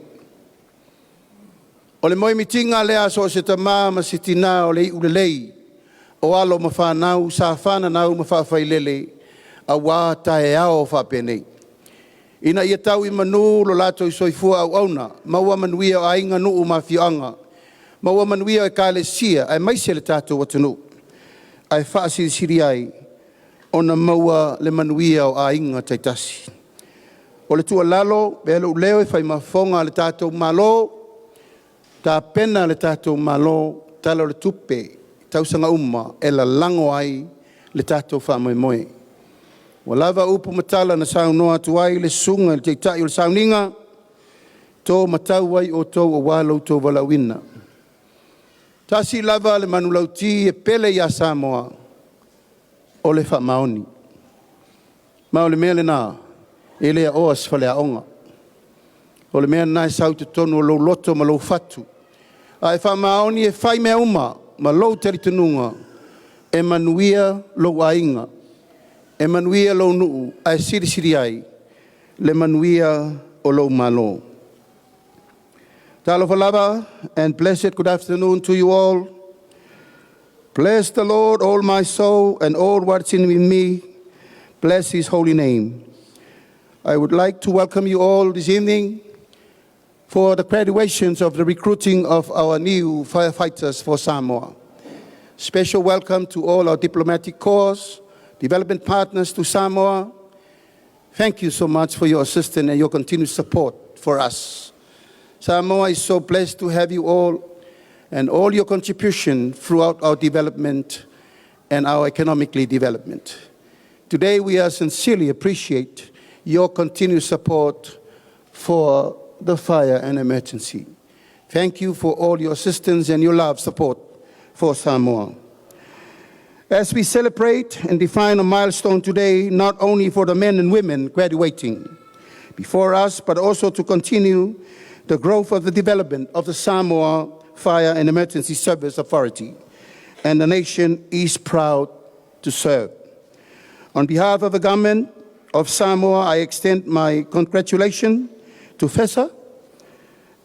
O le moemitiga lea a so o se tama ma se tina o le iu lelei o alo ma fanau sa fananau ma faafailele aua taeao faapenei, ina ia tau i manu lo latou soifua auauna, maua manuia o aiga, nuu ma afioaga, maua manuia o Ekalesia, aemaise le tatou atunuu, ae faasilisili ai ona maua le manuia o aiga taitasi. O le tuualalo, e avea lou leo e fai ma fofoga o le tatou Malo, tapena le tatou Malo i le Tala o le Tupe i tausaga uma e lalago ai le tatou faamoemoe. Ua lava upu ma tala na saunoa atu ai le susuga i le Taitai o le sauniga, to matau ai outou aua lo outou valaauina. Tasi lava le manulauti e pele ia Samoa, o le faamaoni. Ma o le mea lena, e le aoa i se faleaoga. O le mea lena e sau i totonu o lou loto ma lou fatu. A e faamaoni e fai mea uma ma lou talitonuga, e manuia lou aiga, e manuia lou nuu, ae silisili ai le manuia o lou Malo. Talofa lava, and blessed good afternoon to you all. Bless the Lord, all my soul, and all what's in me. Bless his holy name. I would like to welcome you all this evening for the graduations of the recruiting of our new firefighters for Samoa. Special welcome to all our diplomatic corps, development partners to Samoa. Thank you so much for your assistance and your continued support. for us. Samoa is so blessed to have you all and all your contribution throughout our development and our economically development. Today, we are sincerely appreciate your continued support for the fire and emergency. Thank you for all your assistance and your love support for Samoa. As we celebrate and define a milestone today, not only for the men and women graduating before us, but also to continue the growth of the development of the Samoa Fire and Emergency Service Authority, and the nation is proud to serve. On behalf of the government of Samoa, I extend my congratulations to FESA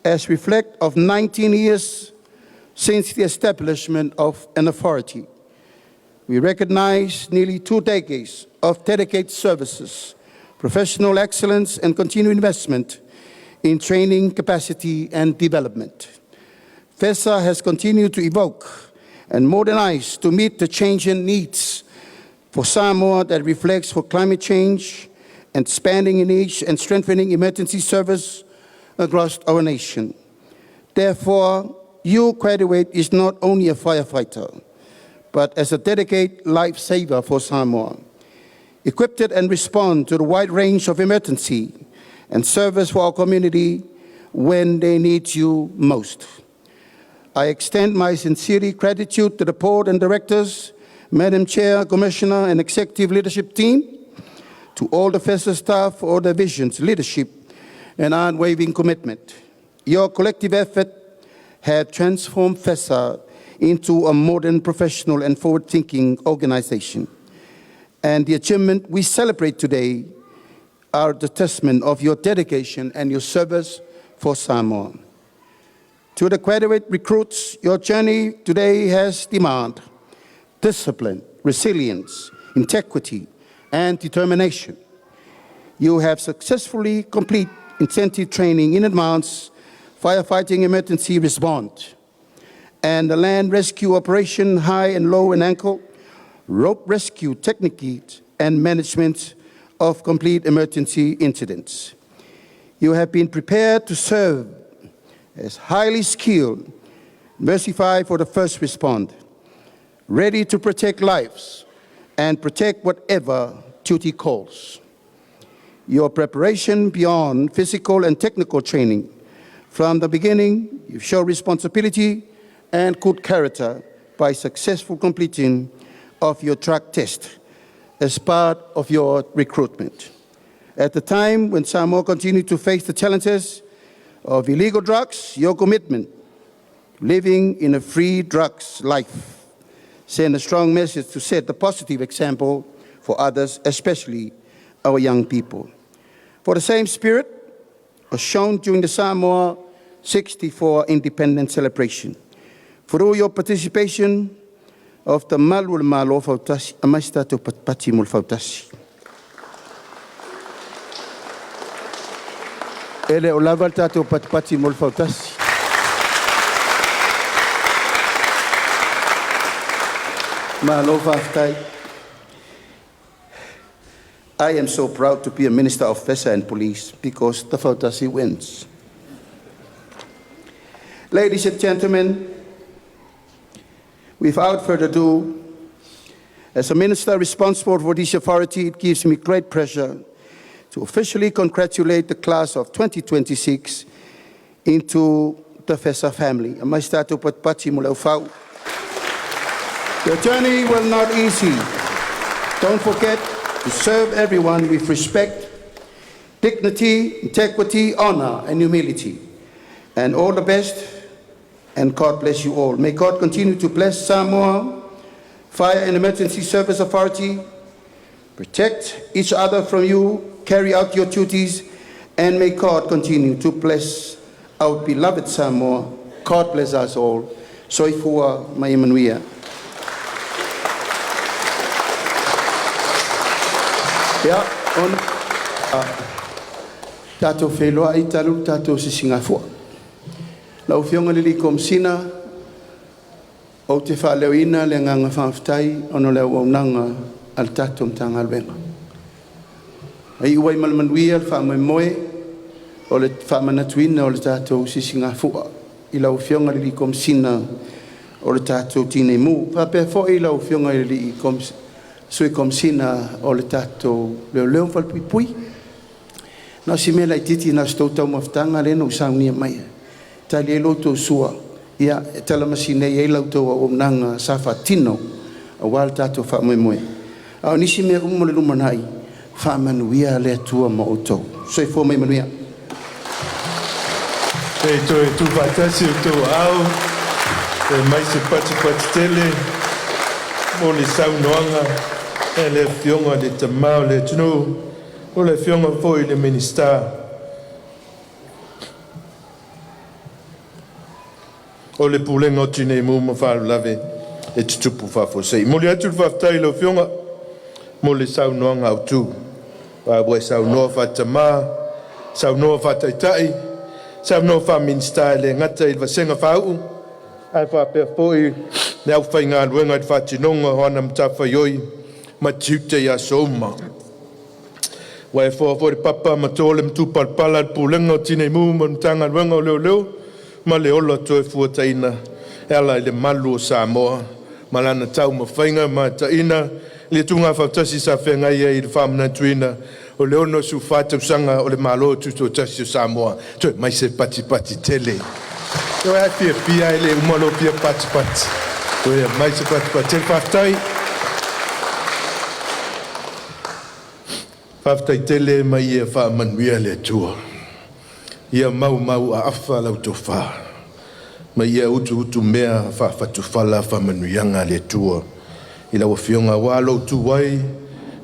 as reflect of 19 years since the establishment of an authority. We recognize nearly 2 decades of dedicated services, professional excellence, and continued investment in training, capacity, and development. FESA has continued to evolve and modernize to meet the changing needs for Samoa that reflects for climate change and expanding in each and strengthening emergency service across our nation. Therefore, you graduate is not only a firefighter, but as a dedicated lifesaver for Samoa, equipped and respond to the wide range of emergency and service for our community when they need you most. I extend my sincere gratitude to the board and directors, Madam Chair, Commissioner, and executive leadership team, to all the FESA staff for their visions, leadership, and unwavering commitment. Your collective effort have transformed FESA into a modern, professional, and forward-thinking organization. And the achievement we celebrate today are the testament of your dedication and your service for Samoa. To the graduate recruits, your journey today has demand, discipline, resilience, integrity, and determination. You have successfully completed intensive training in advance, firefighting emergency response, and the land rescue operation high and low and ankle, rope rescue techniques, and management of complete emergency incidents. You have been prepared to serve as highly skilled, versified for the first respond, ready to protect lives and protect whatever duty calls. Your preparation beyond physical and technical training. From the beginning, you show responsibility and good character by successful completing of your drug test as part of your recruitment. At the time when Samoa continued to face the challenges of illegal drugs, your commitment to living in a free drugs life send a strong message to set the positive example for others, especially our young people. For the same spirit was shown during the Samoa 64 independence celebration. Through your participation of the Malu Malo Fautasi, Amaista te Patipati mo le Fautasi. E le o lava le tatou patipati mo le fautasi. Malo faafetai. I am so proud to be a minister of FESA and police because the Fautasi wins. Ladies and gentlemen, without further ado, as a minister responsible for this authority, it gives me great pleasure to officially congratulate the class of 2026 into the FESA family. Amaista patipati mo le aufau. The journey was not easy. Don't forget to serve everyone with respect, dignity, integrity, honor, and humility. And all the best, and God bless you all. May God continue to bless Samoa, Fire and Emergency Service Authority, protect each other from you, carry out your duties, and may God continue to bless our beloved Samoa. God bless us all. Soifua ma ia manuia. Ia, ona tatou feiloai talu tatou sisigafua. Lau Afioga i le Komesina, ou te faaleoina le agaga faafetai ona o le auaunaga a le tatou Matagaluega. E iu ai ma le manuia le faamoemoe. O le faamanatuina o le tatou Sisigafua i lau Afioga i le Komesina o le tatou Tineimu. Faapea foi lau Afioga i le Sui Komesina o le tatou Leoleo ma Falepuipui. Na o si mea laitiiti na o si tou taumafataga lea na ou saunia mai ai e tali ai la outou sua, ia e talamasina ai la outou auaunaga sa faatino aua le tatou faamoemoe. A o nisi mea uma i le lumanai, faamanuia le Atua ma outou. Soifua ma ia manuia. Se i toe tuufaatasi o outou aao e aumai se patipati tele mo le saunoaga a le Afioga i le Tama o le atunuu, o le Afioga foi i le Minisita o le Pulega o Tinei Mu ma Faalavelave e Tutupu Faafuasei. E momoli atu le faafetai i lau Afioga mo le saunoaga autu, aua ua e saunoa faa-tama, saunoa faa-taitai, saunoa faa-Minisita, e le gata i le vasega faauu ae faapea foi le aufaigaluega i le faatinoga o ana matafaioi ma tiute i aso uma. Ua e foa foi le papa ma to le matupalapala i le Pulega o Tinei Mu ma le Matagaluega o Leoleo ma le Ola Toefuataina e ala i le malu o Samoa ma lana taumafaiga mataina le tuga fautasi sa feagai ai i le faamanatuina o le 64 tausaga o le Malo Tutoatasi o Samoa. Toe aumai se patipati tele. E fiafia lava e le uma lou fia patipati. Toe aumai se patipati tele. Faafetai. Faafetai tele ma ia faamanuia le Atua. Ia maumauaafa lau tofa ma ia utuutumea faafatufala faamanuiaga a le Atua i lau Afioga aua lou tu ai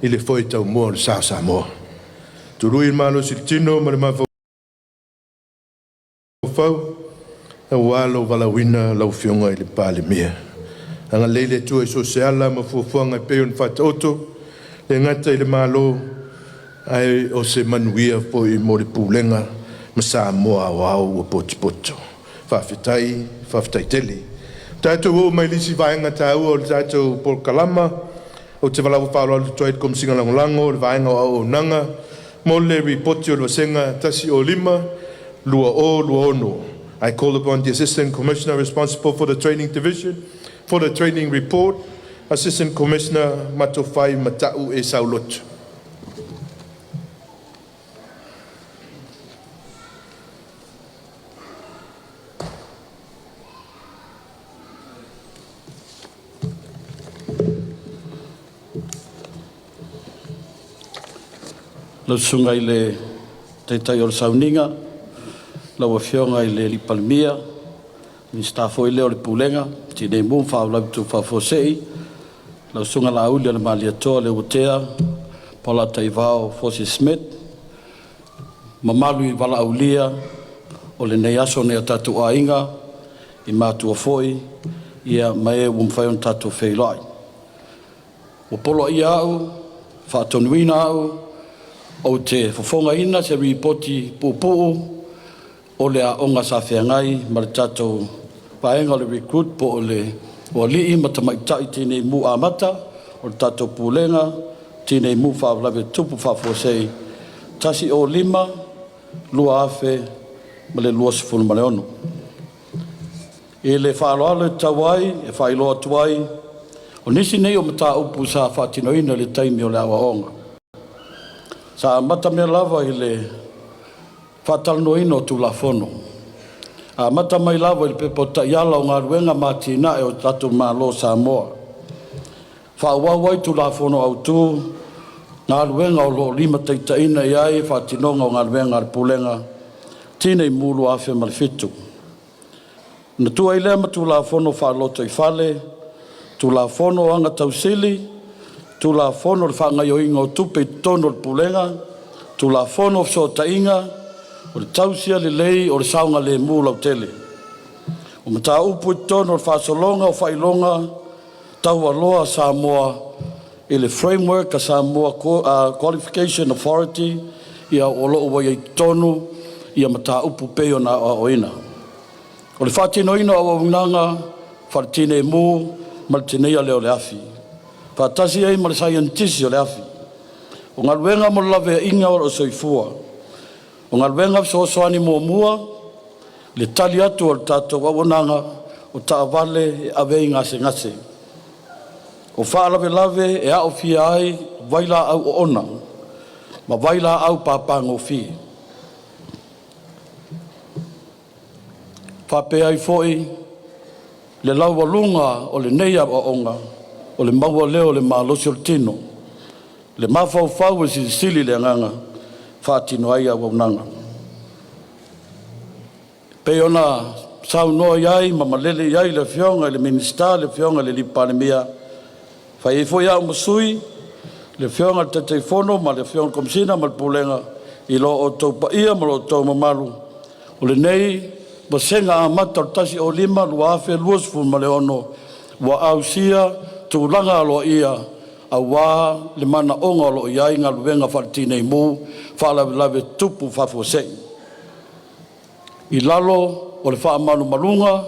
i le foe taumua o le sa o Samoa. Tului le malosi i le tino ma le mafaufau aua lou valaauina lau Afioga i le Palemia. Agalelei le Atua i so o se ala ma fuafuaga e pei ona faataoto, e le gata i le Malo, ae o se manuia foi mo le Pulega ma Samoa aoao ua potopoto. Faafetai, faafetai tele. Tatou oo mai i le isi vaega taua o le tatou polokalama, ou te valaau faaaloalo atu ai i le Komesina Lagolago o le Vaega o Auaunaga mo le Lipoti a le Vasega 105-2026. I call upon the Assistant Commissioner responsible for the Training Division for the training report, Assistant Commissioner Matofai Mata'u E Sauloto. Lau Susuga i le Taitai o le Sauniga, lau Afioga i le Palemia, Minisita foi lea o le Pulega, Tinei Mu ma Faalavelave Tutupu Faafuasei, lau Susuga Laauli o le Malietoa Leuatea Polataivao Fosi Smith, mamalu i valaaulia o lenei aso nai o tatou aiga, i matua foi ia ma e ua mafai ona tatou feiloai. Ua poloaia au, faatonuina au ou te fofogaina se lipoti puupuu o le aoga sa feagai ma le tatou vaega o le Recruit po o le o Alii ma Tamaitai Tinei Mu Amata o le tatou Pulega Tinei Mu Faalavelave Tutupu Faafuasei 105 2026. I le faaaloalo e tatau ai e faailoa atu ai, o nisi nei o mataupu sa faatinoina i le taimi o le aoaoga. Sa amatamea lava i le faatalanoaina o Tulafono, amata mai lava i le Pepa o Taiala o Galuega ma Atinae o le tatou Malo o Samoa, faaauau ai Tulafono Autu, galuega o lo o limataitaiina i ai le faatinoga o galuega a le Pulega Tinei Mu 2007. Ona tuua ai lea ma Tulafono Faalotoifale, Tulafono o Agatausili, Tulafono o le Faagaoioiga o Tupe i totonu o le Pulega, Tulafono o Fesootaiga, o le tausia lelei o le saogalemu lautele. O mataupu i totonu o le faasologa o faailoga taualoa a Samoa i le Framework a Samoa Qualification Authority, ia o lo o ua i ai i totonu ia mataupu e pei ona aoaoina. O le faatinoina o auaunaga faale-Tineimu ma le tineia lea o le afi, faatasi ai ma le saienitisi o le afi. O galuega mo le laveaiina o le soifua. O galuega fesoasoani muamua, le tali atu a le tatou auaunaga o taavale e ave ai gasegase o faalavelave e aofia ai vailaau oona ma vailaau papagofie. Faapea ai foi le laualuga o lenei aoaoga o le maua lea o le malosi o le tino, le mafaufau e silisili i le agaga, e faatino ai auaunaga. E Pei ona saunoa i ai ma malele i ai le Afioga i le Minisita, le Afioga i le Palemia, e fai ai foi au ma sui, le Afioga i le Taitaifono ma le Afioga i le Komesina ma le Pulega, i lo outou paia ma lo outou mamalu, o lenei vasega amata o le 105-2026 ua ausia tulaga aloaia aua le manaoga o lo o i ai galuega faale-tinei mu, faalavelave tutupu faafuasei. I lalo o le faamalumaluga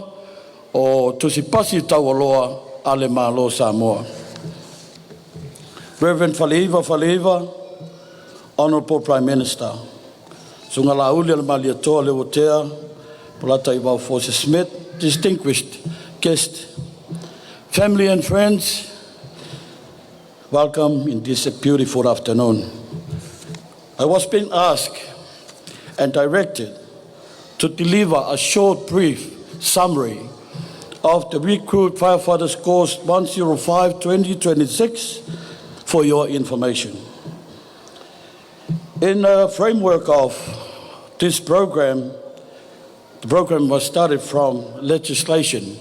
o Tusi Pasi Taualoa a le Malo o Samoa. Rev. Faleiva Faleiva, Honorable Prime Minister, Susuga Laaulialemalietoa Leuatea Polataivao Fosi Smith, distinguished guest, family and friends, welcome in this beautiful afternoon. I was being asked and directed to deliver a short, brief summary of the Recruit Firefighters Course 105 2026 for your information. In the framework of this program, the program was started from legislation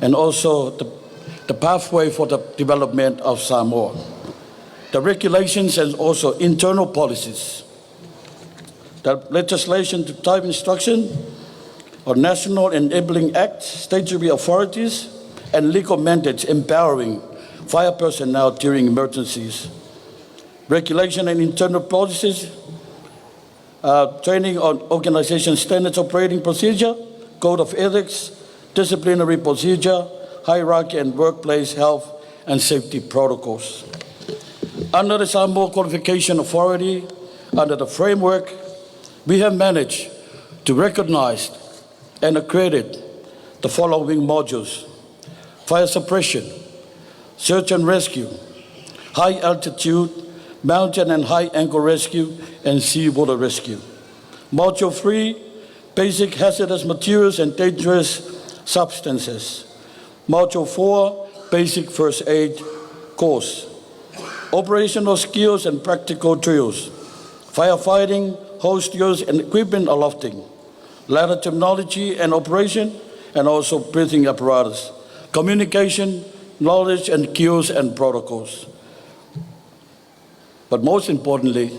and also the pathway for the development of Samoa, the regulations and also internal policies, the legislation to type instruction on National Enabling Act, statutory authorities, and legal mandates empowering fire personnel during emergencies, regulation and internal policies, training on organization standards operating procedure, code of ethics, disciplinary procedure, hierarchy and workplace health and safety protocols. Under the Samoa Qualification Authority, under the framework, we have managed to recognize and accredit the following modules: fire suppression, search and rescue, high altitude, mountain and high angle rescue, and seawater rescue. Module 3, basic hazardous materials and dangerous substances. Module 4, basic first aid course. Operational skills and practical drills, firefighting, host use and equipment alofting, ladder technology and operation, and also breathing apparatus, communication, knowledge and cues and protocols. But most importantly,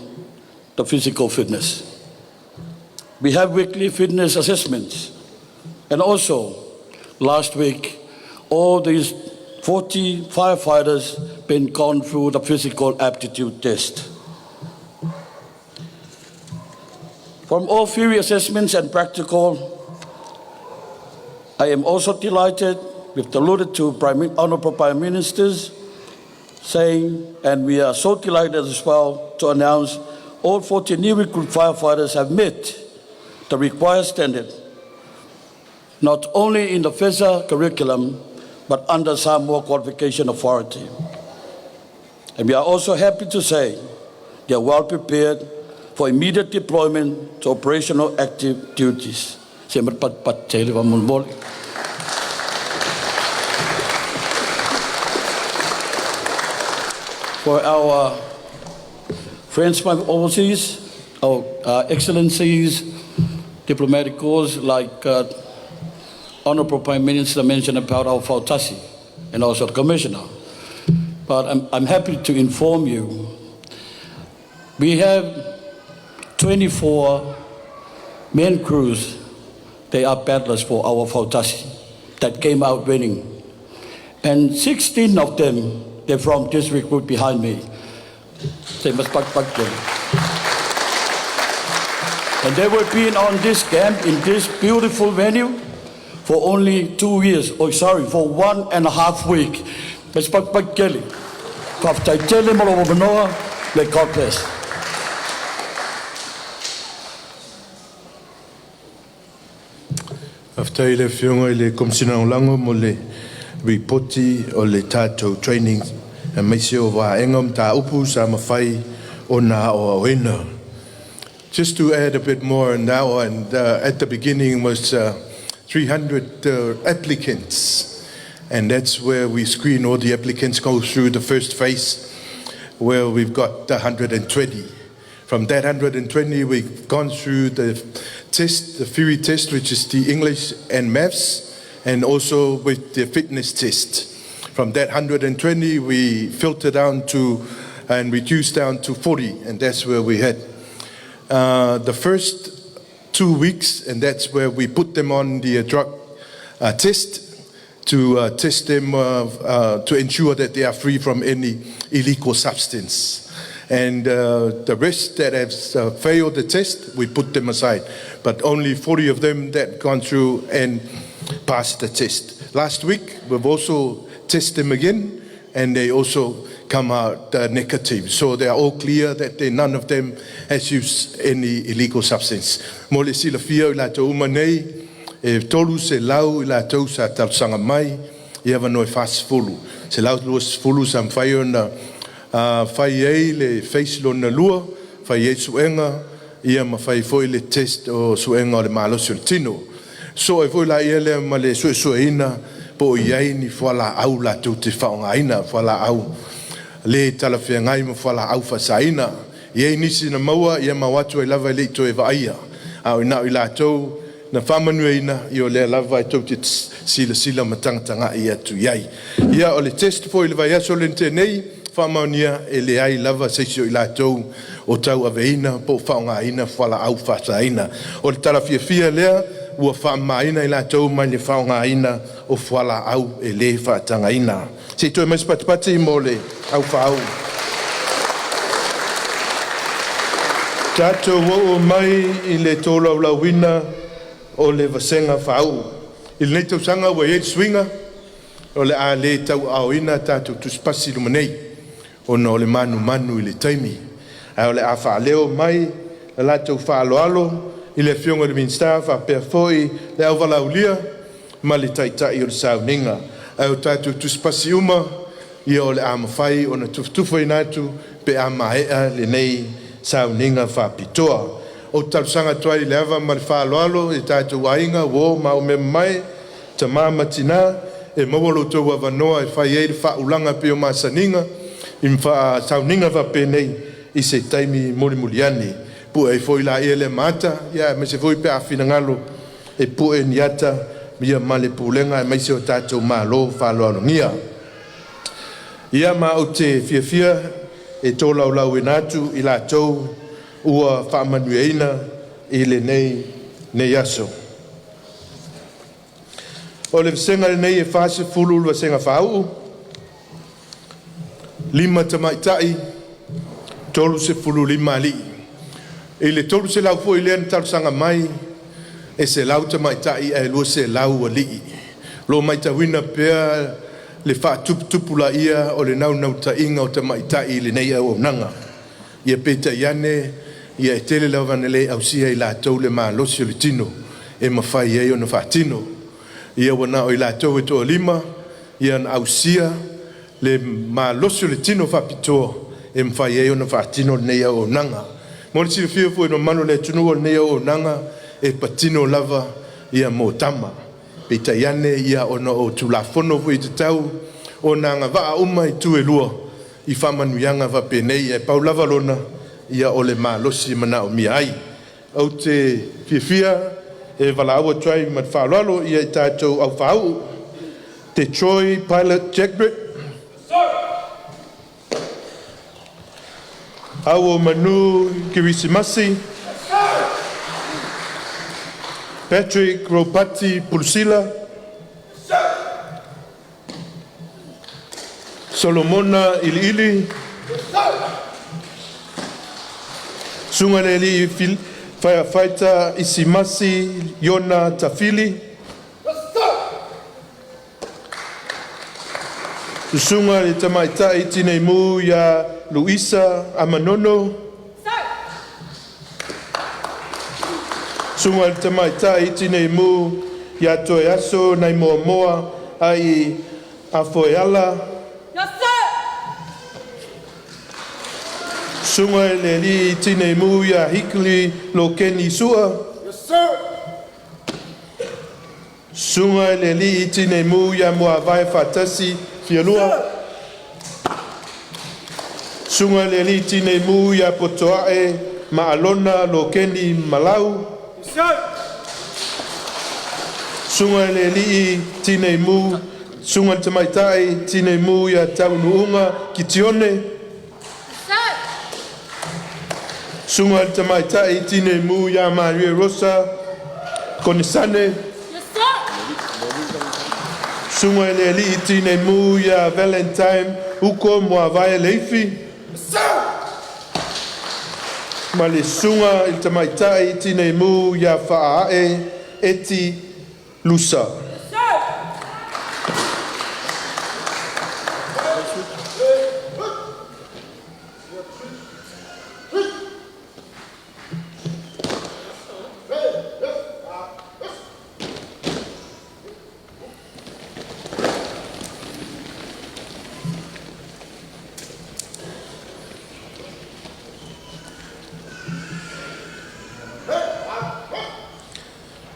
the physical fitness. We have weekly fitness assessments. And also, last week, all these 40 firefighters been gone through the physical aptitude test. From all theory assessments and practical, I am also delighted with the alluded to Prime, Honorable Prime Ministers saying, and we are so delighted as well to announce all 40 new recruit firefighters have met the required standard, not only in the FESA curriculum, but under Samoa Qualification Authority. And we are also happy to say they are well prepared for immediate deployment to operational active duties. Se pat pat tele wa mon. For our friends from overseas, our excellencies, diplomatic corps like Honorable Prime Minister mentioned about our Fautasi and also the Commissioner. But I'm happy to inform you, we have 24 men crews, they are paddlers for our Fautasi that came out winning. And 16 of them, they're from this recruit behind me. They must back back them. And they were being on this camp in this beautiful venue for only 2 years, oh sorry, for 1.5 week. Let's back back Kelly. Faafetai tele mo lou avanoa. May God bless. Faafetai i le Afioga i le Komesina Lagolago mo le lipoti o le tatou training aemaise o vaega o mataupu sa mafai ona aoaoina. Just to add a bit more on that one, at the beginning was 300 applicants, and that's where we screen all the applicants, go through the first phase, where we've got 120. From that 120, we've gone through the test, the theory test, which is the English and maths, and also with the fitness test. From that 120, we filter down to and reduce down to 40, and that's where we had. The first 2 weeks, and that's where we put them on the drug test to test them to ensure that they are free from any illegal substance. And the rest that have failed the test, we put them aside. But only 40 of them that gone through and passed the test. Last week, we've also tested them again, and they also come out negative. So they are all clear that none of them has used any illegal substance. Mo le silafia i latou uma nei, e 300 i latou sa talosaga mai, ia avanoa e 40. 120 sa mafai ona fai ai le phase lona lua, fai ai suega, ia ma fai foi le test o suega o le malosi o le tino. So e foi la ia lea ma le suesueina po o i ai ni fualaau latou te faaaogaina, fualaau le talafeagai ma fualaau faasaina. E i ai nisi na maua ia ma o atu ai lava e le i toe vaaia. A o ina o i latou na faamanuiaina, ia o lea lava e tou te silasila ma tagatagai atu i ai. Ia o le test foi i le vaiaso lea na tea nei, faamaonia e leai lava se isi o i latou o tauaveina po o faaaogaina fualaau faasaina. O le tala fiafia lea ua faamamaina i latou mai le faaaogaina o fualaau e le faatagaina. Se i toe mai se patipati mo le aufāuu. Tatou oo mai i le tolaulauina o le vasega faauu. I lenei tausaga ua i ai le suiga o le a le tauaaoina tatou tusipasi i luma nei ona o le manumanu i le taimi. Ae o le a faaleo mai le latou faaaloalo i le Afioga i le Minisita faapea foi le auvalaaulia ma le Taitai o le sauniga. Ae o tatou tusipasi uma ia o le a mafai ona tufatufaina atu pe a maea lenei sauniga faapitoa. Ou te talosaga atu ai i le ava ma le faaaloalo i tatou aiga, uo ma au mea mamae, tama ma tina, e maua lo outou avanoa e fai ai le faaulaga e pei o masaniga i sauniga faapenei i se taimi mulimuli ane. Pu'e ai foi laia le maata, aemaise foi pe a finagalo e pue ni ata ia ma le pulega aemaise o tatou malo faaaloalogia. Ia ma ou te fiafia e tolaulauina atu i latou ua faamanuiaina i lenei nei aso. O le vasega lenei e 40 le vasega faauu, 5 tamaitai, 35 alii. I le 300 foi lea na talosaga mai, e 100 tamaitai ae 200 alii. O lo o matauina pea le faatuputupulaia o le naunautaiga o tamaitai i lenei auaunaga. Ia peitai ane, ia e tele lava ina le ausia e i latou le malosi o le tino e mafai ai ona faatino. Ia ua na o i latou e toalima ia na ausia le malosi o le tino faapitoa e mafai ai ona faatino lenei auaunaga. Mo le silafia foi e le mamalu o le atunuu o lenei auaunaga e patino lava ia mo tama. Peitai ane ia ona o Tulafono foi e tatau ona agavaa uma itu e lua i faamanuiaga faapenei, ae pau lava lona ia o le malosi e manaomia ai. Ou te fiafia e valaau atu ai ma le faaaloalo ia i tatou aufaauu te Troy Pilot Jackbert, Auomanu Kirisimasi, Patrick Ropati Pulusila, Solomona Iliili, Susuga i le Alii Firefighter Isimasi Iona Tafili, Susuga i le Tamaitai Tineimu ia Luisa Amanono, Susuga i le Tamaitai Tineimu ia Toeaso Naimoamoa a'i Afoeala. Yes, sir. Susuga i le Alii Tineimu ia Hikli Lokeni Sua. Yes, sir. Susuga i le Alii Tineimu ia Muavae Faatasi Fialua. Susuga i le Alii Tineimu ia Potoa'e Maalona Lokeni Malau. Yes, sir. Susuga i le Alii Tineimu, Susuga i le Tamaitai Tineimu ia Taunuuga Kitione. Yes, sir. Susuga i le Tamaitai Tineimu ia Maria Rosa Konesane. Yes, sir. Susuga i le Alii Tineimu ia Valentine Uko Muavae Leifi. Yes, sir. Ma le Susuga i le Tamaitai Tineimu ia Faae Eti Lusa. Yes, sir.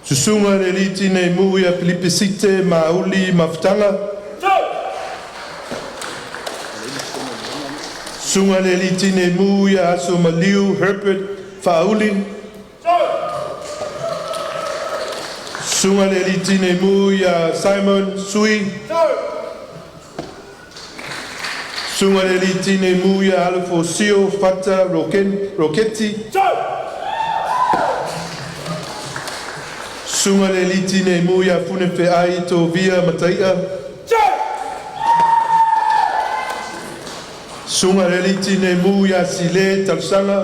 Susuga i le Alii Tineimu ia Pilipe Site Mauli Mafutaga. Susuga i le Alii Tineimu ia Aso Maliu Herbert Faauli. Susuga i le Alii Tineimu ia Simon Sui. Susuga i le Alii Tineimu ia Alefosio Fata Roketi. Susuga i le Alii Tineimu ia Funefeai Tovia Mataia. Susuga i le Alii Tineimu ia Sile Talosaga.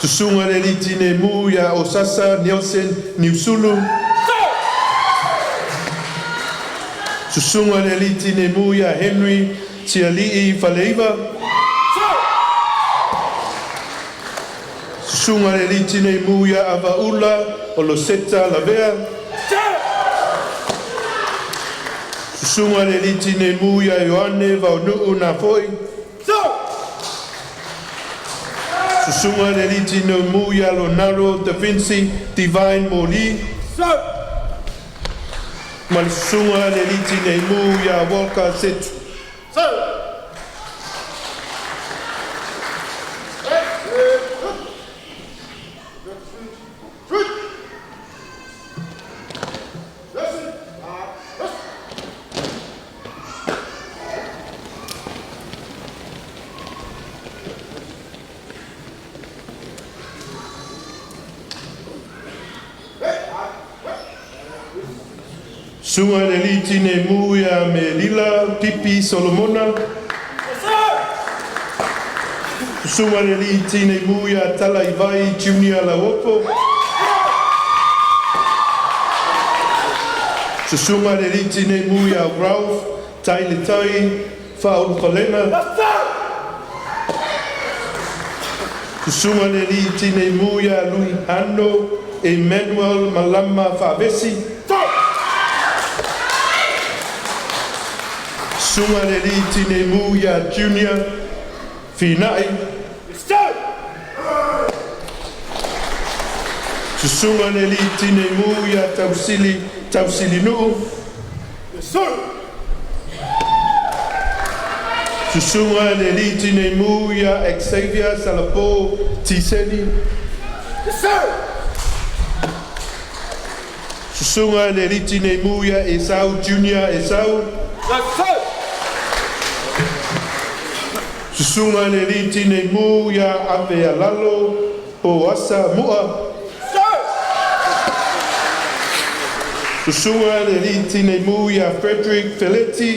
Susuga i le Alii Tineimu ia Osasa Nielsen Niusulu. Susuga i le Alii Tineimu ia Henry Tialii Faleiva. Susuga i le Alii Tineimu ia Avaula Oloseta Lavea. Susuga i le Alii Tineimu ia Ioane Vaonu'u Nafo'i. Susuga i le Alii Tineimu ia Leonardo Da Vinci Divine Moli. Ma le Susuga i le Alii Tineimu ia Walker Setu. Susuga i le Alii Tineimu ia Melila Pipi Solomona. Susuga i le Alii Tineimu ia Talaivai Junior Lauopo. Susuga i le Alii Tineimu ia Ralph Tailetai Faaulufalega. Susuga i le Alii Tineimu ia Luihano Emmanuel Malama Faavesi. Susuga i le Alii Tineimu ia Junior Fina'i. Susuga i le Alii Tineimu ia Tausili Tausilinu'u. Susuga i le Alii Tineimu ia Xavier Salapo Tiseni. Susuga i le Alii Tineimu ia Esau Junior Esau. Susuga i le Alii Tineimu ia Avealalo Poasa Mu'a. Susuga i le Alii Tineimu ia Frederick Feleti.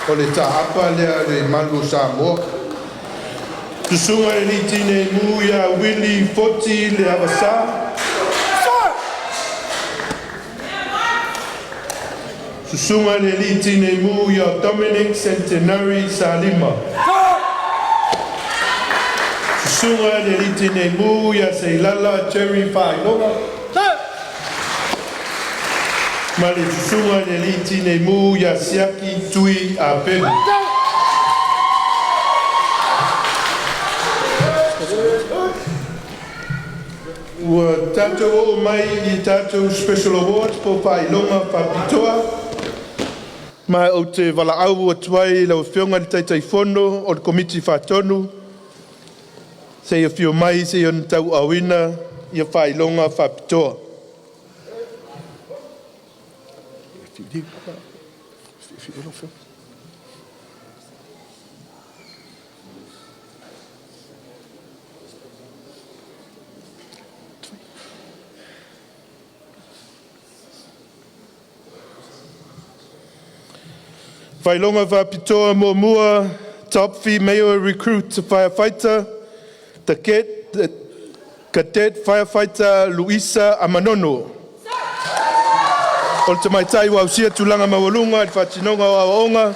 O le taapa lea le malu o Samoa. Susuga i le Alii Tineimu ia Willie Foti Leavasa. Susuga i le Alii Tineimu ia Dominic Centenary Salima. Susuga i le Alii Tinei Mu ia Seilala Jerry Faailoga. Ma le Susuga i le Alii Tinei Mu ia Siaki Tui Apelu. Ua tatou oo mai i tatou Special Awards po o faailoga faapitoa. Ma ou te valaau atu ai i lau Afioga i le Taitaifono o le Komiti Faatonu se i afio mai se i ona tauaaoina ia faailoga faapitoa. Faailoga Faapitoa Muamua, Top Female Recruit Firefighter, the Cadet Firefighter Luisa Amanono. O le tamaitai ua ausia tulaga maualuga i le faatinoga o aoaoga,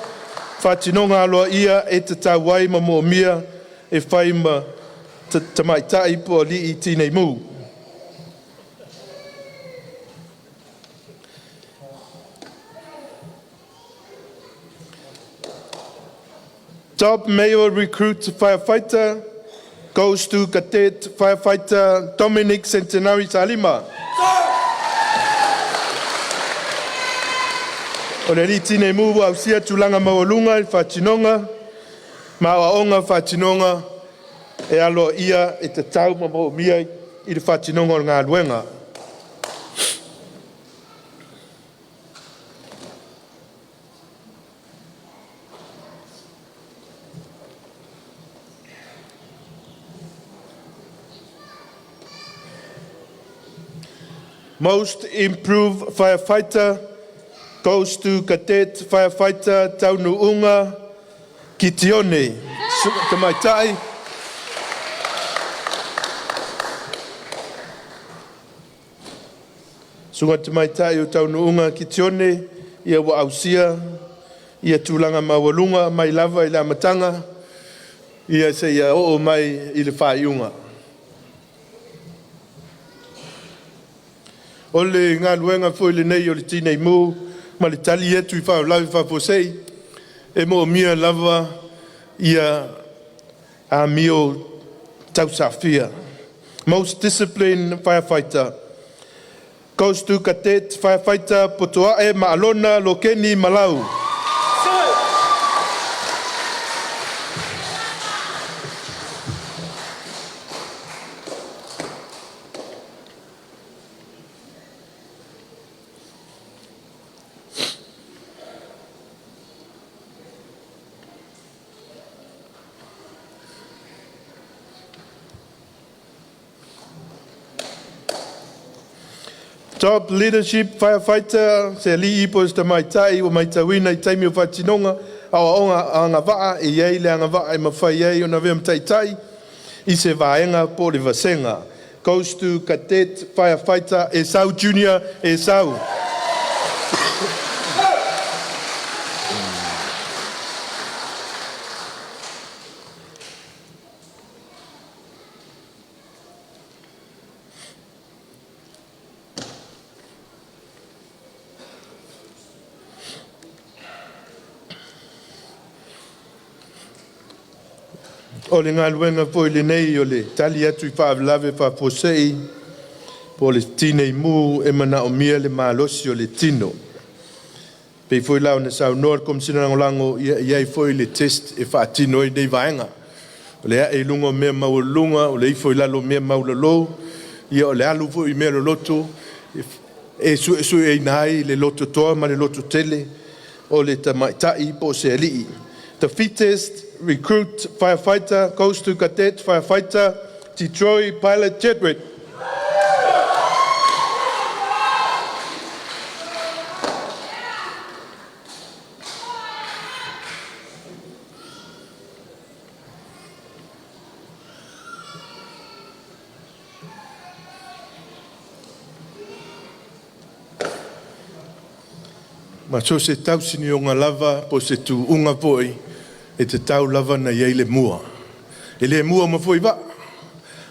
faatinoga aloaia e tatau ai ma moomia e fai ma tamaitai po o alii tinei mu. Top Male Recruit Firefighter goes to Cadet Firefighter Dominic Centenary Salima. O le alii tinei mu ua ausia tulaga maualuga i le faatinoga ma aoaoga faatinoga e aloaia e tatau ma moomia i le faatinoga o le galuega. Most Improved Firefighter goes to Cadet Firefighter Taunuunga Kitione. Tamaitai. Susuga Tamaitai o Taunuunga Kitione, ia ua ausia ia tulaga maualuga mai lava i le amataga ia seia oo mai i le faaiuga. O le galuega foi lenei o le Tinei Mu ma le tali atu i faalavelave faafuasei, e moomia lava ia amio tausafia. Most Disciplined Firefighter goes to Cadet Firefighter Potoae Maalona Lokeni Malau. Top Leadership Firefighter, se alii po o se tamaitai ua matauina i taimi o faatinoga aoaoga agavaa e i ai le agavaa e mafai ai ona avea ma taitai i se vaega po o le vasega. Goes to Cadet Firefighter Esau Junior Esau. O le galuega foi lenei o le tali atu i faalavelave faafuasei po o le tinei mu e manaomia le malosi o le tino. E pei foi la ona saunoa le Komesina Lagolago, ia e i ai foi le test e faatino ai nei vaega. O le ae i luga o mea maualuluga, o le ifo i lalo o mea maualalo, ia o le alu foi i mea loloto e suesueina ai le lototoa ma le lototele o le tamaitai po o se alii. The fittest recruit firefighter goes to Cadet Firefighter Detroit Pilot Jedward. Ma so o se tausinioga lava po o se tuuga foi, e tatau lava ona i ai le mua. E le mua uma foi vaa.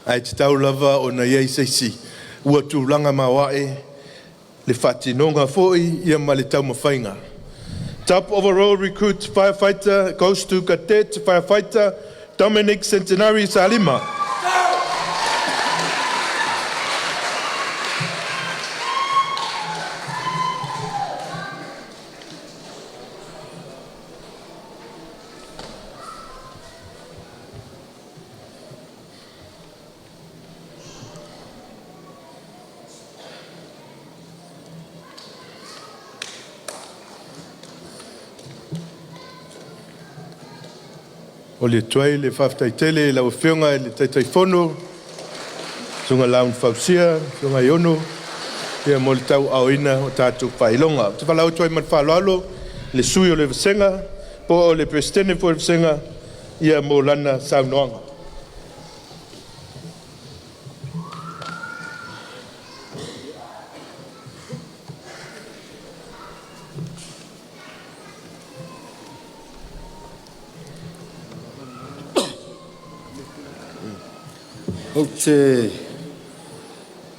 Ae tatau lava ona i ai se isi ua tulaga maoae le faatinoga foi ia ma le taumafaiga. Top overall recruit firefighter goes to Cadet Firefighter Dominic Centenary Salima. O le tuai le faafetai i lau Afioga i le Taitaifono, Susuga Laau na Fausia, Susuga Iono, ia mo le tauaaoina o tatou faailoga. Ou te valaau atu ai ma le faaaloalo le sui o le Vasega po o le Peresetene foi o le Vasega ia mo lana saunoaga. Ou te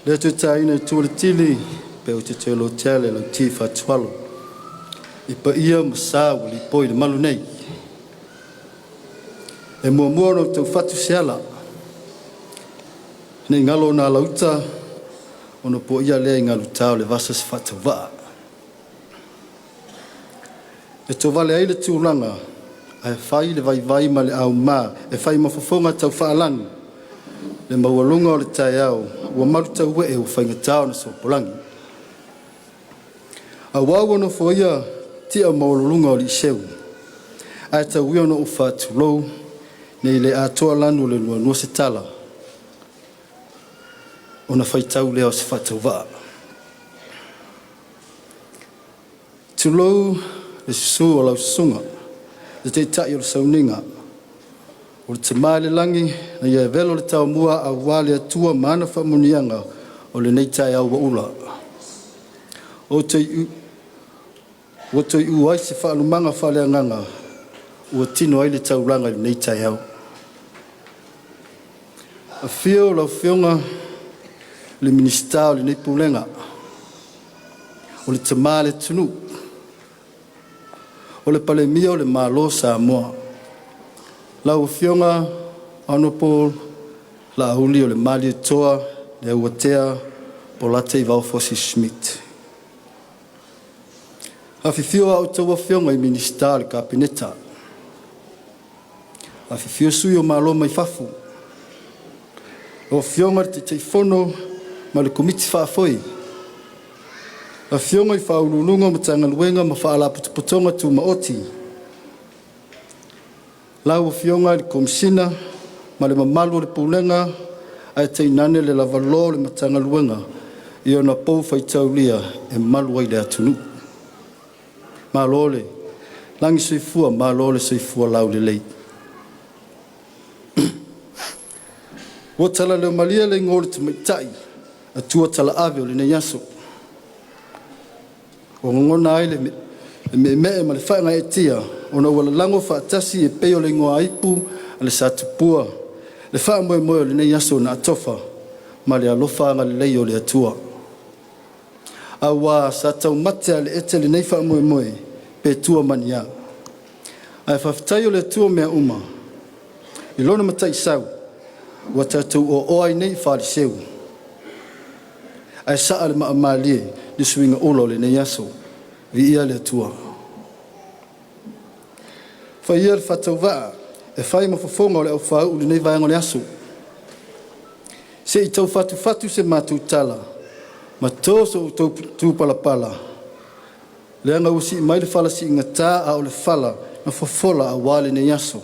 le toe taina i tua le tili pe ou te toe lotea le lauti fatualo i paia ma sa ua lipoi i le malu nei. E muamua ona ou taufatu se ala, nei galo na alauta ona poia lea i galuta o le vasa se faatauvaa. E tovale ai le tulaga ae fai le vaivai ma le auma e fai ma fofoga taufaalanu le maualuga o le taeao ua malutauee ua faigata ona sopolagi. Aua ua nofoia tia maualuluga o aliiseu ae tau ia ina ou faatulou nei le atoa lanu o le nuanua se tala ona faitau lea o se faatauvaa. Tulou le susu o lau susuga i le Taitai o le Sauniga, o le Tama i le Lagi na ia e velo le taumua aua le Atua ma ana faamanuiaga o lenei taeao ua ula. Ua toe iu ai se faalumaga faaleagaga ua tino ai le taulaga i lenei taeao. Afio lau Afioga i le Minisita o lenei Pulega, o le Tama a le atunuu, o le Palemia o le Malo o Samoa, lau Afioga Hon Laauli-Leuatea Polata Ivao Fosi Schmidt. Afifio a outou Afioga i Minisita o le Kapeneta, afifio sui o Malo mai fafo, lau Afioga i le Taitaifono ma le Komiti Faafoe, Afioga i Faauluuluga o Matagaluega ma Faalapotopotoga Tumaoti, lau Afioga i le Komesina ma le mamalu o le Pulega ae tainane le lavaloa o le Matagaluega i ona pou faitaulia e malu ai le atunuu. Malo le lagi soifua malo le soifua laulelei. Ua talaleomalie le igoa o le tamaitai Atua Talaave o lenei aso, ua gagona ai le meemee ma le faagaeetia ona ua lalago faatasi e pei o le igoaipu a le Sa Tupua le faamoemoe o lenei aso na atofa ma le alofa agalelei o le Atua. Aua sa taumate alii lenei faamoemoe pe tua ma ni a, ae faafetai o le Atua mea uma i lona mataisau ua tatou oaoa ai nei i Faleseu, ae saa le maa malie le suiga ula o lenei aso. Viia le Atua. Fai ia le faatauvaa e fai ma fofoga o le aufaauu i lenei vaega o le aso, se i tau fatufatu se matou tala ma to so outou tupalapala, leaga ua sii mai le fala siigata, a o le fala na fofola aua lenei aso.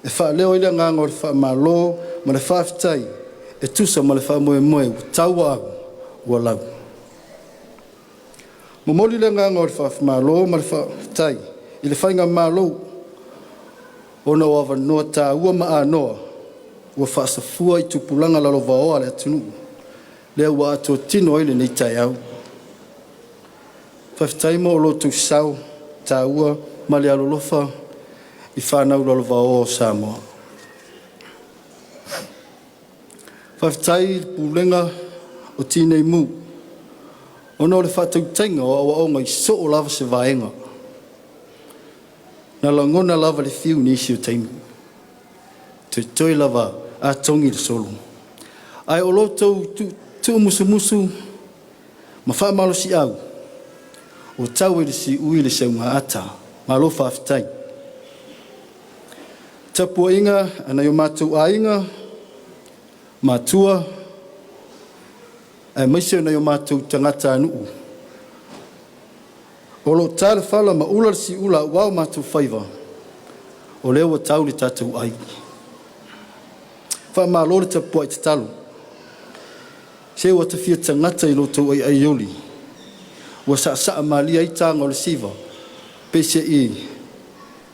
E faaleo ai le agaga o le faamalo ma le faafetai e tusa ma le faamoemoe ua tauaau ua lau. Momoli le agaga o le faamalo ma le faafetai i le Faigamalo ona o avanoa taua ma anoa ua faasafua i tupulaga lalovaoa a le atunuu lea ua atoa tino ai lenei taeao. Faafetai mo lo outou sao taua ma le alolofa i fanau lalovaoa o Samoa. Faafetai i le Pulega o Tinei Mu ona o le faatautaiga o aoaoga i soo lava se vaega. Na lagona lava le fiu i nisi o taimi, toetoe lava a togi le solo, ae o lo outou tuumusumusu ma faamalosiau ua tau i le siui le seugaata. Malo faafetai. Tapuaiga a nai o matou aiga, matua aemaise o nai o matou tagatanuu o lo o ta le fala ma ula le siula aua o matou faiva, o lea ua tau le tatou ai. Faamalo le tapuai tatalo, se ua tafia tagata i lo outou aiaiuli ua saasaa malie ai taga o le siva peiseai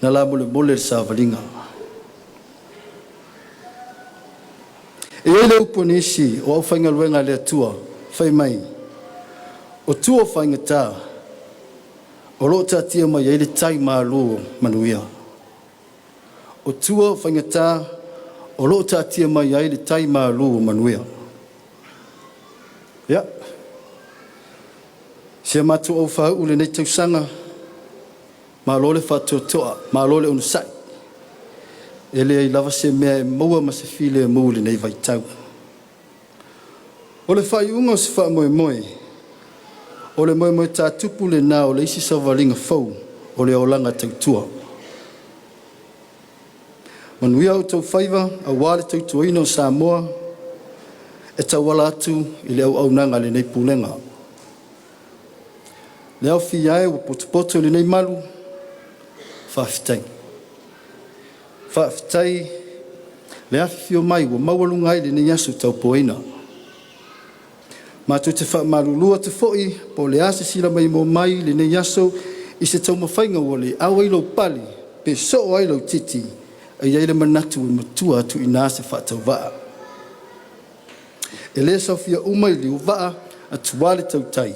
na lamolemole i le savaliga. E i ai le upu a nisi o aufaigaluega a le Atua fai mai, “O tua o faigata o lo o taatia mai ai le tai malu o manuia. O tua o faigata o lo o taatia mai ai le tai malu o manuia.” Ia, si a matou aufauu i lenei tausaga, malo le faatoatoa, malo le onosai. E leai lava se mea e maua ma se filemu i lenei vaitau. O le faaiuga o se faamoemoe, o le moemoe tā tupu lena o le isi savaliga fou o le olaga tautua. Manuia outou faiva aua le tautuaina o Samoa e tauala atu i le auaunaga a lenei Pulega. Le aofia e ua potopoto i lenei malu, faafetai. Faafetai le afifio mai ua maualuga ai lenei aso taupoaina. Matou te faamalulu atu foi po o le a se sila maimoa mai i lenei aso i se taumafaiga ua le au ai lou pale pe soo ai lou titi, e i ai le manatu ua matua atu i ina se faatauvaa. E le saofia uma i liuvaa atua le tautai,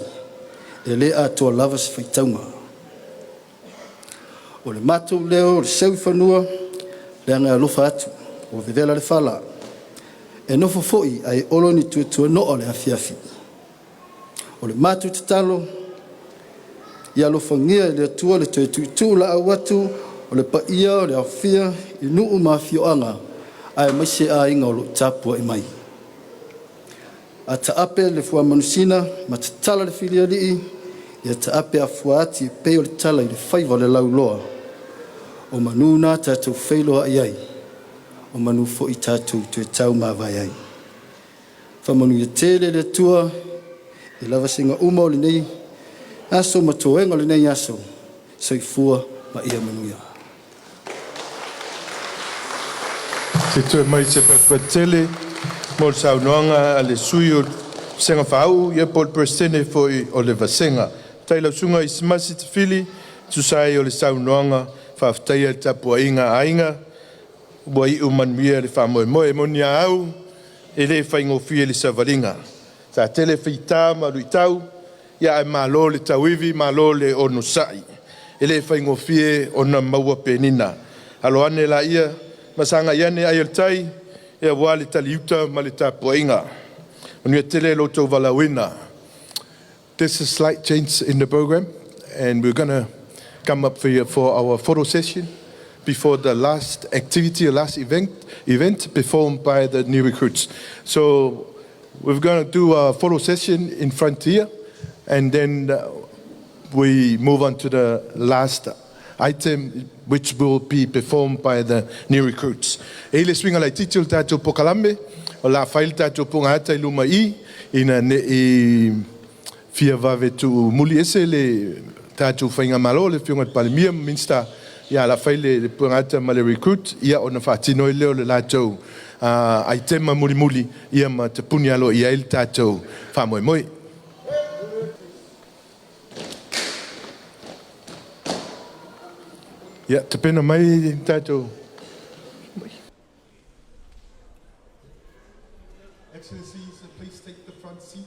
e le atoa lava se faitauga. O le matou leo o le seu i fanua leaga e alofa atu ua vevela le fala, e nofo foi ae olo ni tuatuano'a o le afiafi. O le matou tatalo ia alofagia e le Atua le toe tuutuulaau atu o le paia o le aofia i nuu ma afioaga aemaise aiga o lo o tapuai mai. A taape le fuamanusina ma tatala le filialii, ia taape afua ati e pei o le tala i le faiva o le lauloa, o manu na tatou feiloai ai, o manu foi tatou toe taumavae ai. Faamanuia tele le Atua i lavasiga uma o lenei aso ma toega o lenei aso. Soifua ma ia manuia. Se i toe mai se fatufatu tele mo le saunoaga a le sui o le Vasega Faauu ia po o le Peresetene foi o le Vasega. Faafetai i lau Susuga Isimasi Tafili e tusa ai o le saunoaga faafetaia le tapuaiga a aiga ua iu manuia le faamoemoe. E moni a au, e le faigofie le savaliga. Sa tele fita ma luitau, ae malo le tauivi malo le onosai. E le faigofie ona maua penina. Alo ane laia ma sagai ane ai o le tai aua le taliuta ma le tapuaiga. Manuia tele lo outou valaauina. There's a slight change in the program and we're going to come up for our photo session before the last activity or last event performed by the new recruits. So we're going to do a photo session in front here and then we move on to the last item which will be performed by the new recruits. E le suiga laitiiti o le tatou polokalame, o le a fai le tatou pugata i luma i, ina ne i fia vave tuumuli ese le tatou faigamalo, le Afioga i le Palemia ma Minisita, ia la fai le pugata ma le recruit, ia ona faatino ai lea o le latou aitema mulimuli, ia ma tapuni alo i ai le tatou faamoemoe. Ia, tapena mai tatou. Excellencies, please take the front seat.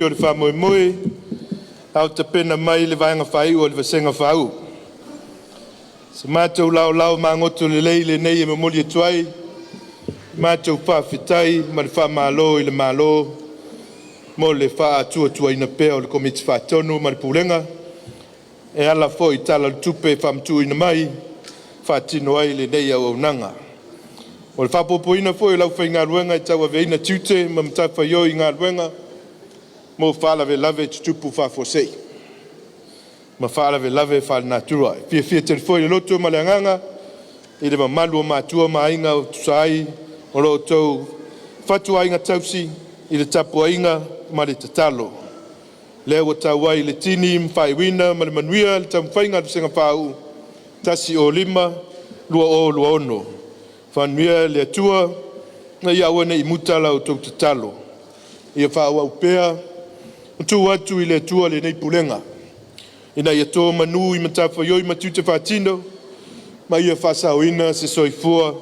O le faamoemoe. Ao tapena mai le vaega faaiu o le vasega faauu. Se matou laolao magoto lelei lenei e momoli atu ai matou faafetai ma le faamalo i le Malo mo le faatuatuaina pea o le Komiti Faatonu ma le Pulega e ala foi i Tala o le Tupe faamatuuina mai faatino ai lenei auaunaga. O le faaopoopoina foi o le aufaigaluega e tauaveina tiute ma matafaioi i galuega mo faalavelave tutupu faafuasei ma faalavelave faalenatura. E fiafia tele foi le loto ma le agaga i le mamalu o matua ma aiga ua tusa ai o lo outou fatuaiga tausii i le tapuaiga ma le tatalo, lea ua tau ai i le tini ma faaiuina ma le manuia le taumafaiga a le Vasega 4 105-2026. Faamanuia le Atua ina ia aua nei muta la outou tatalo, ia faaauau pea ona tuu atu i le Atua lenei pulega ina ia to manu i matafaioi ma tiute faatino ma ia faasaoina se soifua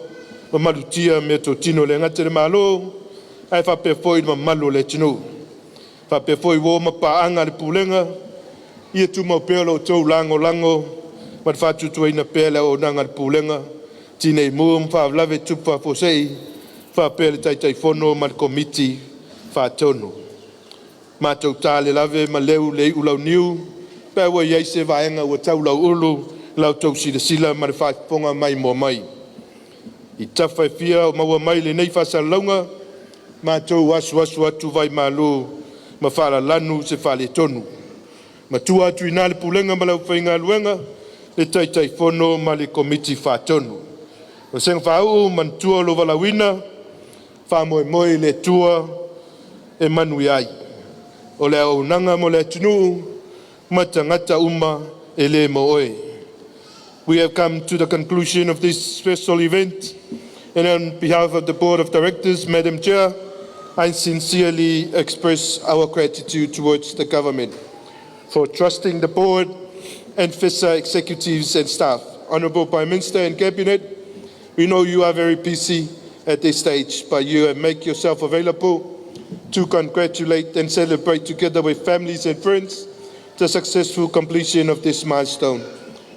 ma malutia meatotino e le gata i le Malo ae faapea foi le mamalu o le atunuu. E faapea foi uo ma paaga a le Pulega, ia tumau pea lo outou lagolago ma le faatuatuaina pea le auaunaga a le Pulega Tinei Mu ma Faalavelave Tutupu Faafuasei faapea le Taitaifono ma le Komiti Faatonu. Matou ta le lave ma leu le iulauniu pe a ua i ai se vaega ua tau lauulu i la outou silasila ma le faafofoga maimoa mai. I tafa e fia o maua mai lenei faasalalauga, matou asuasu atu vaimalu ma faalalanu se faaletonu. Matua atu i ina le Pulega ma le aufaigaluega, le Taitaifono ma le Komiti Faatonu. Vasega faauu, manatua lou valaauina, faamoemoe i le Atua e manuia ai. O le auaunaga mo le atunuu ma tagata uma e le mo oe. We have come to the conclusion of this special event, and on behalf of the Board of Directors, Madam Chair, I sincerely express our gratitude towards the government for trusting the board and FESA executives and staff. Honorable Prime Minister and Cabinet, we know you are very busy at this stage, but you have make yourself available to congratulate and celebrate together with families and friends the successful completion of this milestone.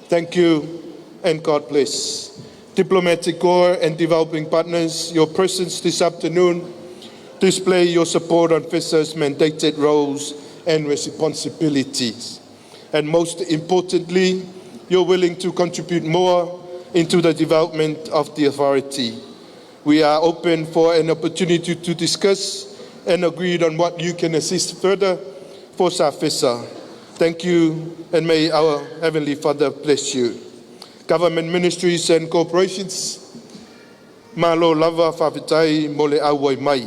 Thank you and God bless. Diplomatic Corps and developing partners, your presence this afternoon display your support on FESA's mandated roles and responsibilities. And most importantly, you're willing to contribute more into the development of the authority. We are open for an opportunity to discuss and agree on what you can assist further for SAFESA. Thank you, and may our Heavenly Father bless you. Government ministries and corporations, malo lava faafetai mo le auai mai.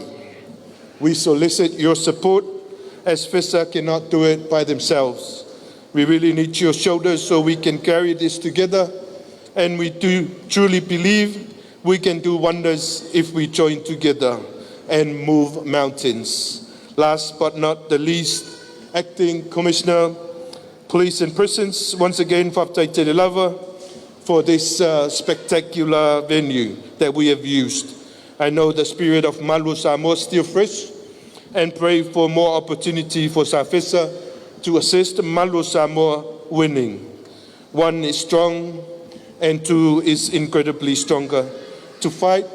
We solicit your support as FESA cannot do it by themselves. We really need your shoulders so we can carry this together, and we do truly believe we can do wonders if we join together and move mountains. Last but not the least, Acting Commissioner, Police and Prisons, once again, faafetai tele lava for this spectacular venue that we have used. I know the spirit of Malu Samoa still fresh and pray for more opportunity for SAFESA to assist Malu Samoa winning. One is strong and two is incredibly stronger. To fight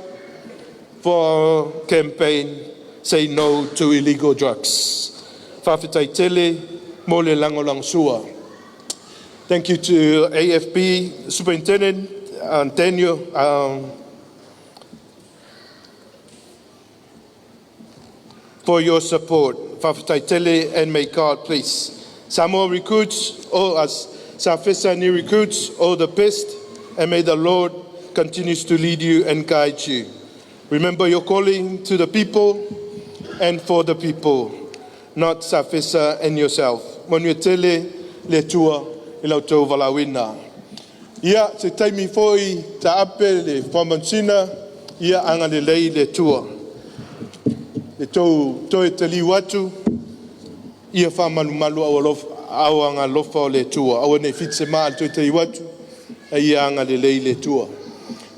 for our campaign, say no to illegal drugs. Faafetai tele, mo le lagolagosua. Thank you to AFP Superintendent Daniel for your support. Faafetai tele and may God bless. Samoa recruits, all us SAFESA new recruits, all the best, and may the Lord continues to lead you and guide you. Remember your calling to the people and for the people, not SAFESA and yourself. Manuia tele le Atua i la outou valaauina. Ia, se taimi foi taape le faamanusina, ia agalelei le Atua. Le tou toe taliu atu, ia faamalumalu au agalofa o le Atua. Aua ne i fiti se maa i le toe taliu atu, a ia agalelei le Atua.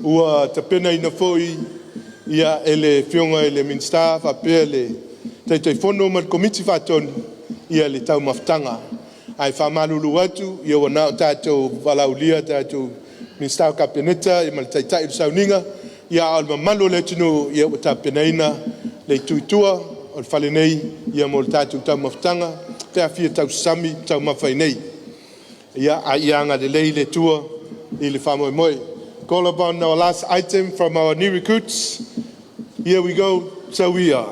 Ua tapenaina foi ia e le Afioga i le Minisita faapea le Taitaifono ma le Komiti Faatonu ia le taumafataga. Ae faamalulu atu, ia ua na o tatou valaaulia tatou Minisita o Kapeneta ma le Taitai o le sauniga, ia a o le mamalu o le atunuu, ia ua tapenaina le itu i tua o le fale nei mo le tatou taumafataga pe a fia tausasami taumafa i inei. Ia, ae ia agalelei le Atua i le faamoemoe. Call upon our last item from our new recruits. Here we go, Tauia.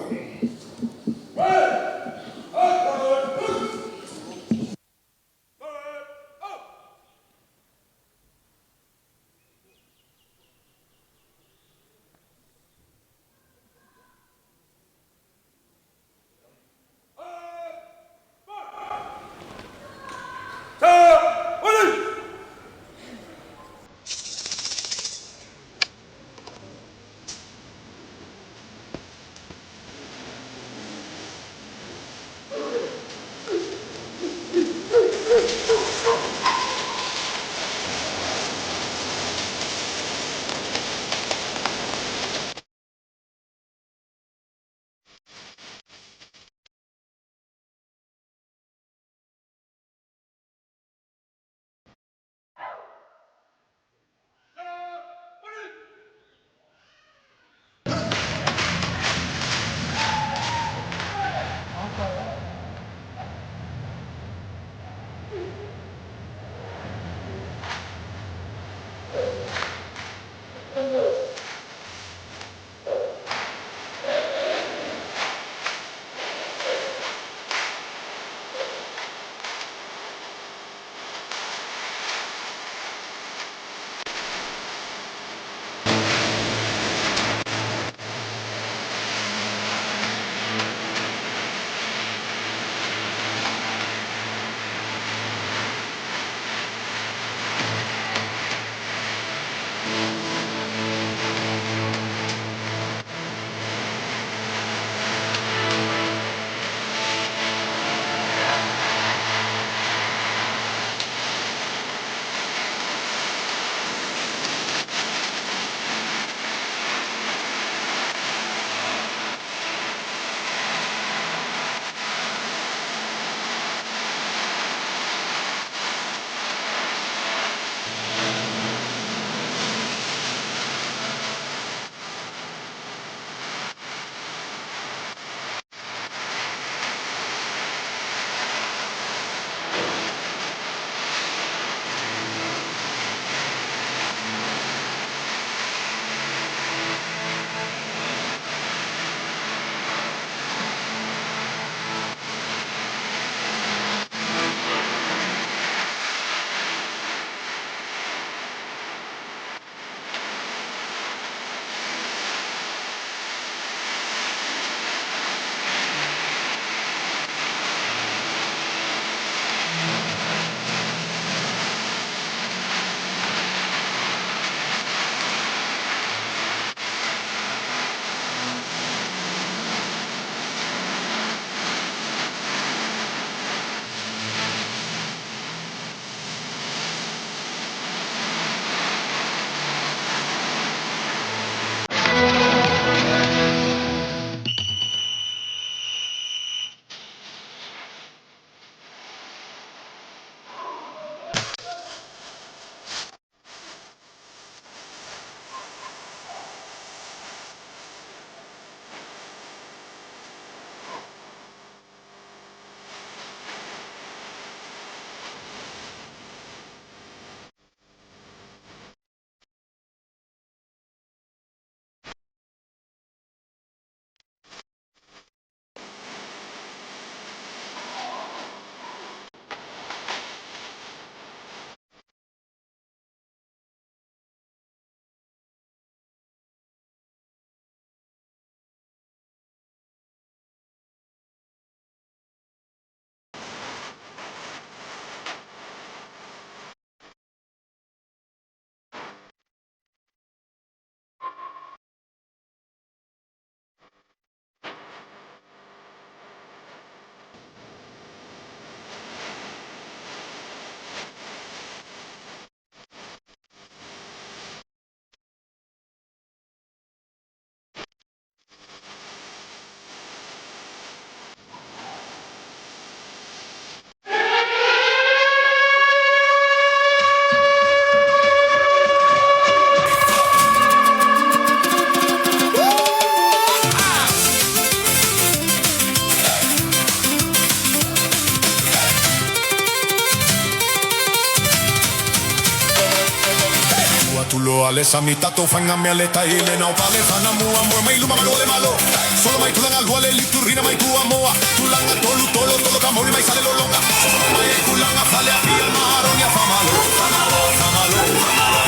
pale sami tato fanga mea le tai le nao pale fana mua mua mai luma malu le malo. Solo mai tulanga lua le liturina mai tua moa. Tulanga tolu tolo tolo kamori mai sale lolonga. Solo mai e tulanga fale a pia maronia famalo. Famalo, famalo,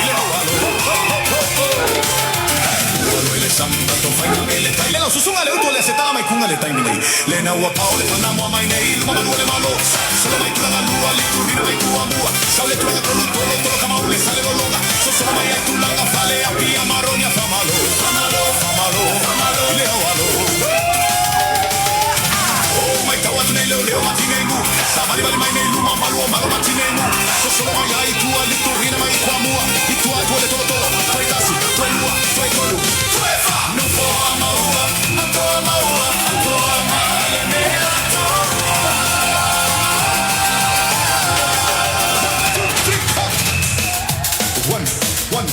ile alo. Le samba to faina me le tai le lau susunga le utu le setala mai kunga le tai minei le na ua pao le fana mua mai nei luma malu le malo. Solo mai tulanga lua le turina mai tua mua. Sau le tulanga tolu tolo tolo kamauli sale lolonga. So solo mai ai tulanga fale a pia maronia famalo. Famalo, famalo, famalo ile alo. Oh mai tau atu nei leo leo matine nu. Sa vali vali mai nei luma malu o malo matine nu. So solo mai ai tua le turina mai kwa mua. I tua tua le tolo tolo. Toi tasi, toi lua, toi tolu. Toi fa. No foa maua, atoa maua, atoa male me atoa. 1, 2, 3, 4. 1, 1,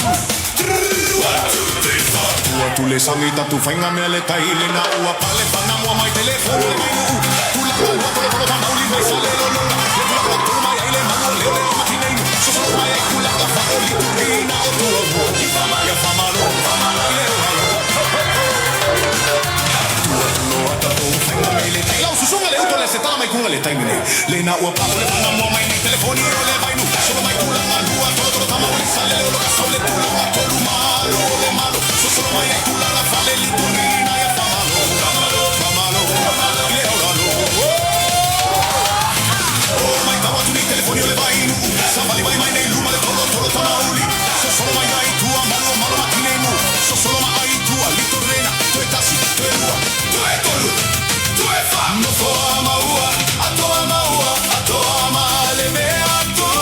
2, 3. 1, 2, 3, 4. Tua tu le sangi tatu fainga mea le tai le na ua pale fana mua mai telefono le mai nuu. Tula lua tolo tolo tamauli mai sale lolonga. Le tula lua tolo mai ai le malu o leo leo matinei nu. Sosolo mai ai kulanga fa o liturina o tua mua. Ya famalo, famalo ile o alo. Tua tulo ata o fainga mea le tai. Lau susunga le uto le setala mai kunga le tai minei. Le na ua pao le fana mua mai nei telefoni o le vainu. Solo mai tulanga lua tolo tolo tamauli sale leo loka sau le tulanga tolu malo o le malo. Sosolo mai ai tulanga fale liturina ya famalo. Famalo, famalo, famalo ile o alo. Oh mai tau atu nei telefoni o le vainu. Sa vali vali mai nei luma le tolo tolo tamauli. Sosolo mai ai tua malo malo matinei nu. Sosolo mai ai tua litorena. Toe tasi, toe lua, toe tolu, toe fa. No foa maua, atoa maua, atoa male me atoa.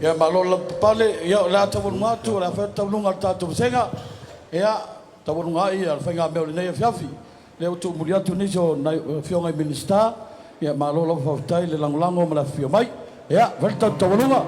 Ia malo la papale, ia o le a taualuga atu, o le a fai atu taualuga a le tatou vasega. Ia, taualuga ai ia le faigamea o lenei afiafi. Lea ua tuumuli atu nisi o nai afioga i Minisita, ia malo lava faafetai le lagolago ma le afifio mai. Ia, fai le tatou taualuga.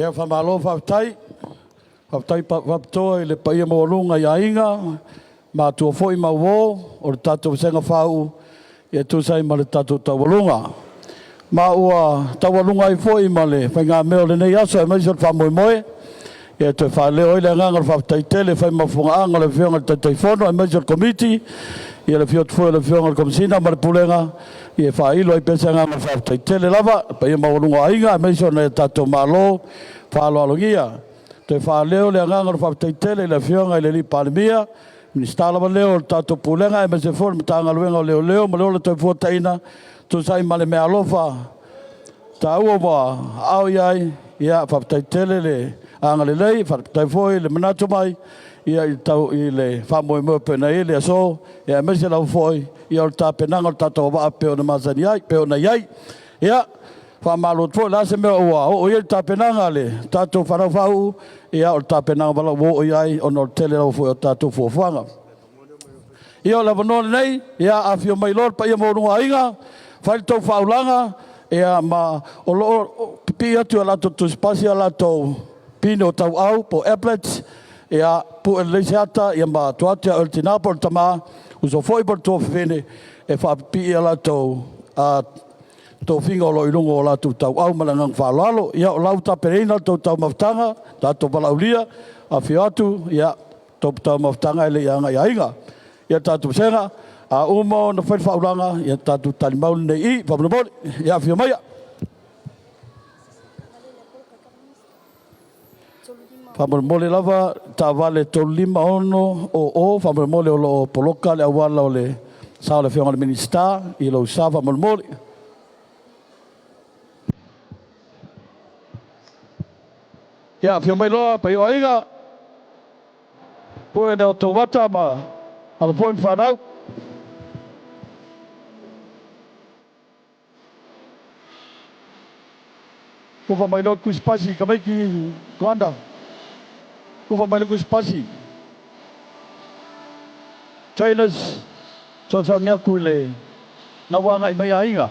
Ia, faamalo faafetai. Faafetai faapitoa i le paia maualuga i aiga, matua foi ma uo o le tatou vasega faauu e tusa ai ma le tatou taualuga. Ma ua taualuga ai foi ma le faigamea o lenei aso aemaise o le faamoemoe, e toe faaleo ai le agaga o le faafetai tele e fai ma fofogaaga o le Afioga i le Taitaifono aemaise o le Komiti, ia le afio atu foi o le Afioga i le Komesina ma le Pulega, e faailo ai pea se agaga o le faafetai tele lava, le paia maualuga o aiga aemaise o nai o tatou malo faaaloalogia. Toe faaleo le agaga o le faafetai tele i le Afioga i le Palemia, Minisita lava lea o le tatou Pulega aemaise foi o le Matagaluega o Leoleo ma le Ola Toefuataiga, tusa ai ma le meaalofa taua ua aao i ai. Ia, faafetai tele le agalelei, faafetai foi le manatu mai ia i tau i le faamoemoe pei ona i ai le aso, ia aemaise lava foi ia o le tapenaga o le tatou auvaa pei ona masani ai, pei ona i ai. Ia, faamalo atu foi, o le a se mea ua oo i ai le tapenaga a le tatou fanau faauu, ia o le tapenaga vala ua oo i ai ona o le tele lava foi o tatou fuafuaga. Ia o le avanoa lenei, ia afifio mai loa le paia maualuga o aiga, fai le tou faaulaga, ia ma o lo o pipii atu i a latou tusipasi a latou pine o tauau po o applets, ia pue lelei se ata ia ma tuu atu ia oe le tina po o le tama, uso foi po o le tuafafine e faapipii a latou tofiga o lo o i luga o latou tauau ma le agaga faaaloalo. Ia o la ua tapenaina le tou taumafataga, tatou valaaulia, afifio atu, ia, tou taumafataga e le i agai i aiga. Ia tatou vasega, a uma ona fai le faaulaga, ia tatou talimau lenei i i, faamolemole, ia afifio maia. Faamolemole lava, taavale 35600, faamolemole o lo o poloka le auala o le sa o le Afioga i le Minisita i lou sa faamolemole. Ia, afio mai loa, paia o aiga, pue le outou ata ma alo foi ma fanau. Kufa mai loa le tusipasi tamaiti Rwanda. Kufa mai le tusipasi. Trailers, fesoasoani atu i le na ua agai mai aiga.